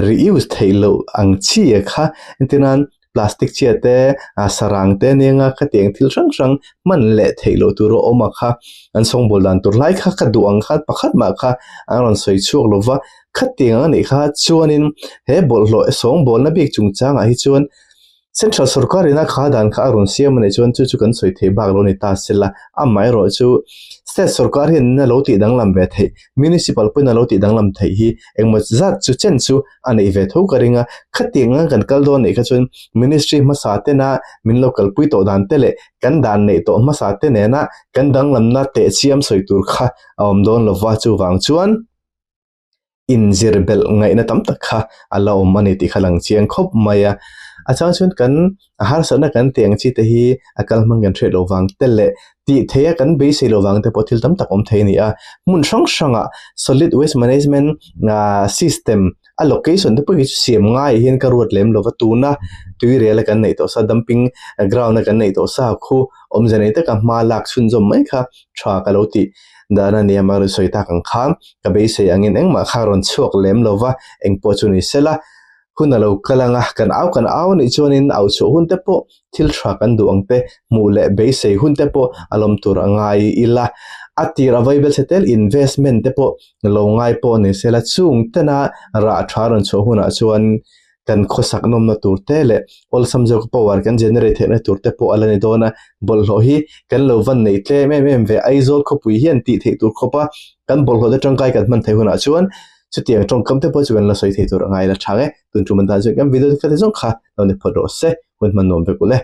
Speaker 2: reuse theih loh ang chi a kha entir nan plastic chhia te ah sarang te ania khatiang thil hrang hrang hman leh theih loh tur a awm a kha an sawngbawl dan tur lai kha ka duh ang khan pakhat mah kha an rawn sawi chhuak lo va khatiang a nih kha chuanin he bawlhhlawh sawngbawlna bik chungchangah hi chuan Central sorkar ina kha dan kha a rawn siam a nih chuan chu chu kan sawi theih bak lo a ni ta sela, amaherawhchu state sorkar hian a lo tih danglam ve theih, municipal pawhin a lo tih danglam theih hi engmaw zat chu chen chu a neih ve tho ka ring a, khatiang anga kan kal dawn nih kha chuan ministry hmasa tena min lo kalpui tawh dan te leh kan dan neih tawh hmasa te nena kan danglamna tehchiam sawi tur kha a awm dawn lova chuvang chuan. inzir belh ngaihna tam tak kha a la awm a ni tih kha lang chiang khawp mai a. A chang chuan kan harsatna kan tih ang chi te hi a kal hmang kan hriat loh vang te leh tih theih a kan beisei loh vang te pawh thil tam tak awm thei a ni a. Hmun hrang hrangah solid waste management ah system a location te pawh hi chu siam ngaiah hian ka ruat lem lova tuna tuirial a kan neih tawh sa dumping ground a kan neih tawh sa khu awmze nei taka hma lak chhunzawm mai kha tha ka lo tih. Dan a nia mah rawn sawi tak ang khan ka beisei angin engmah kha rawn chhuak lem lo va, engpawh chu ni sela hun a lo kal ang a, kan au kan au anih chuanin au chhuah hun te pawh thil tha kan duh ang te hmuh leh beisei hun te pawh a lawm tur a ngai ila, a tir a vaibel chhe tel investment te pawh lo ngai pawh ni sela chung tena rah tha rawn chhuah hunah chuan kan khawsak nawmna tur te leh awlsam zawk power kan generate theihna tur te pawh a la ni dawn a, bawlhhlawh hi kan lo van nei tlem em em ve Aizawl khawpui hian tih theih tur khawp a, kan bawlhhlawh te tangkai kan hman theih hunah chuan chutiang tawngkam te pawh chu kan la sawi thei tur a ngai la chang e, tun tum an tan chuan kan video te kha te zawng kha lo ni phawt rawh se, hun hman nuam vek u le.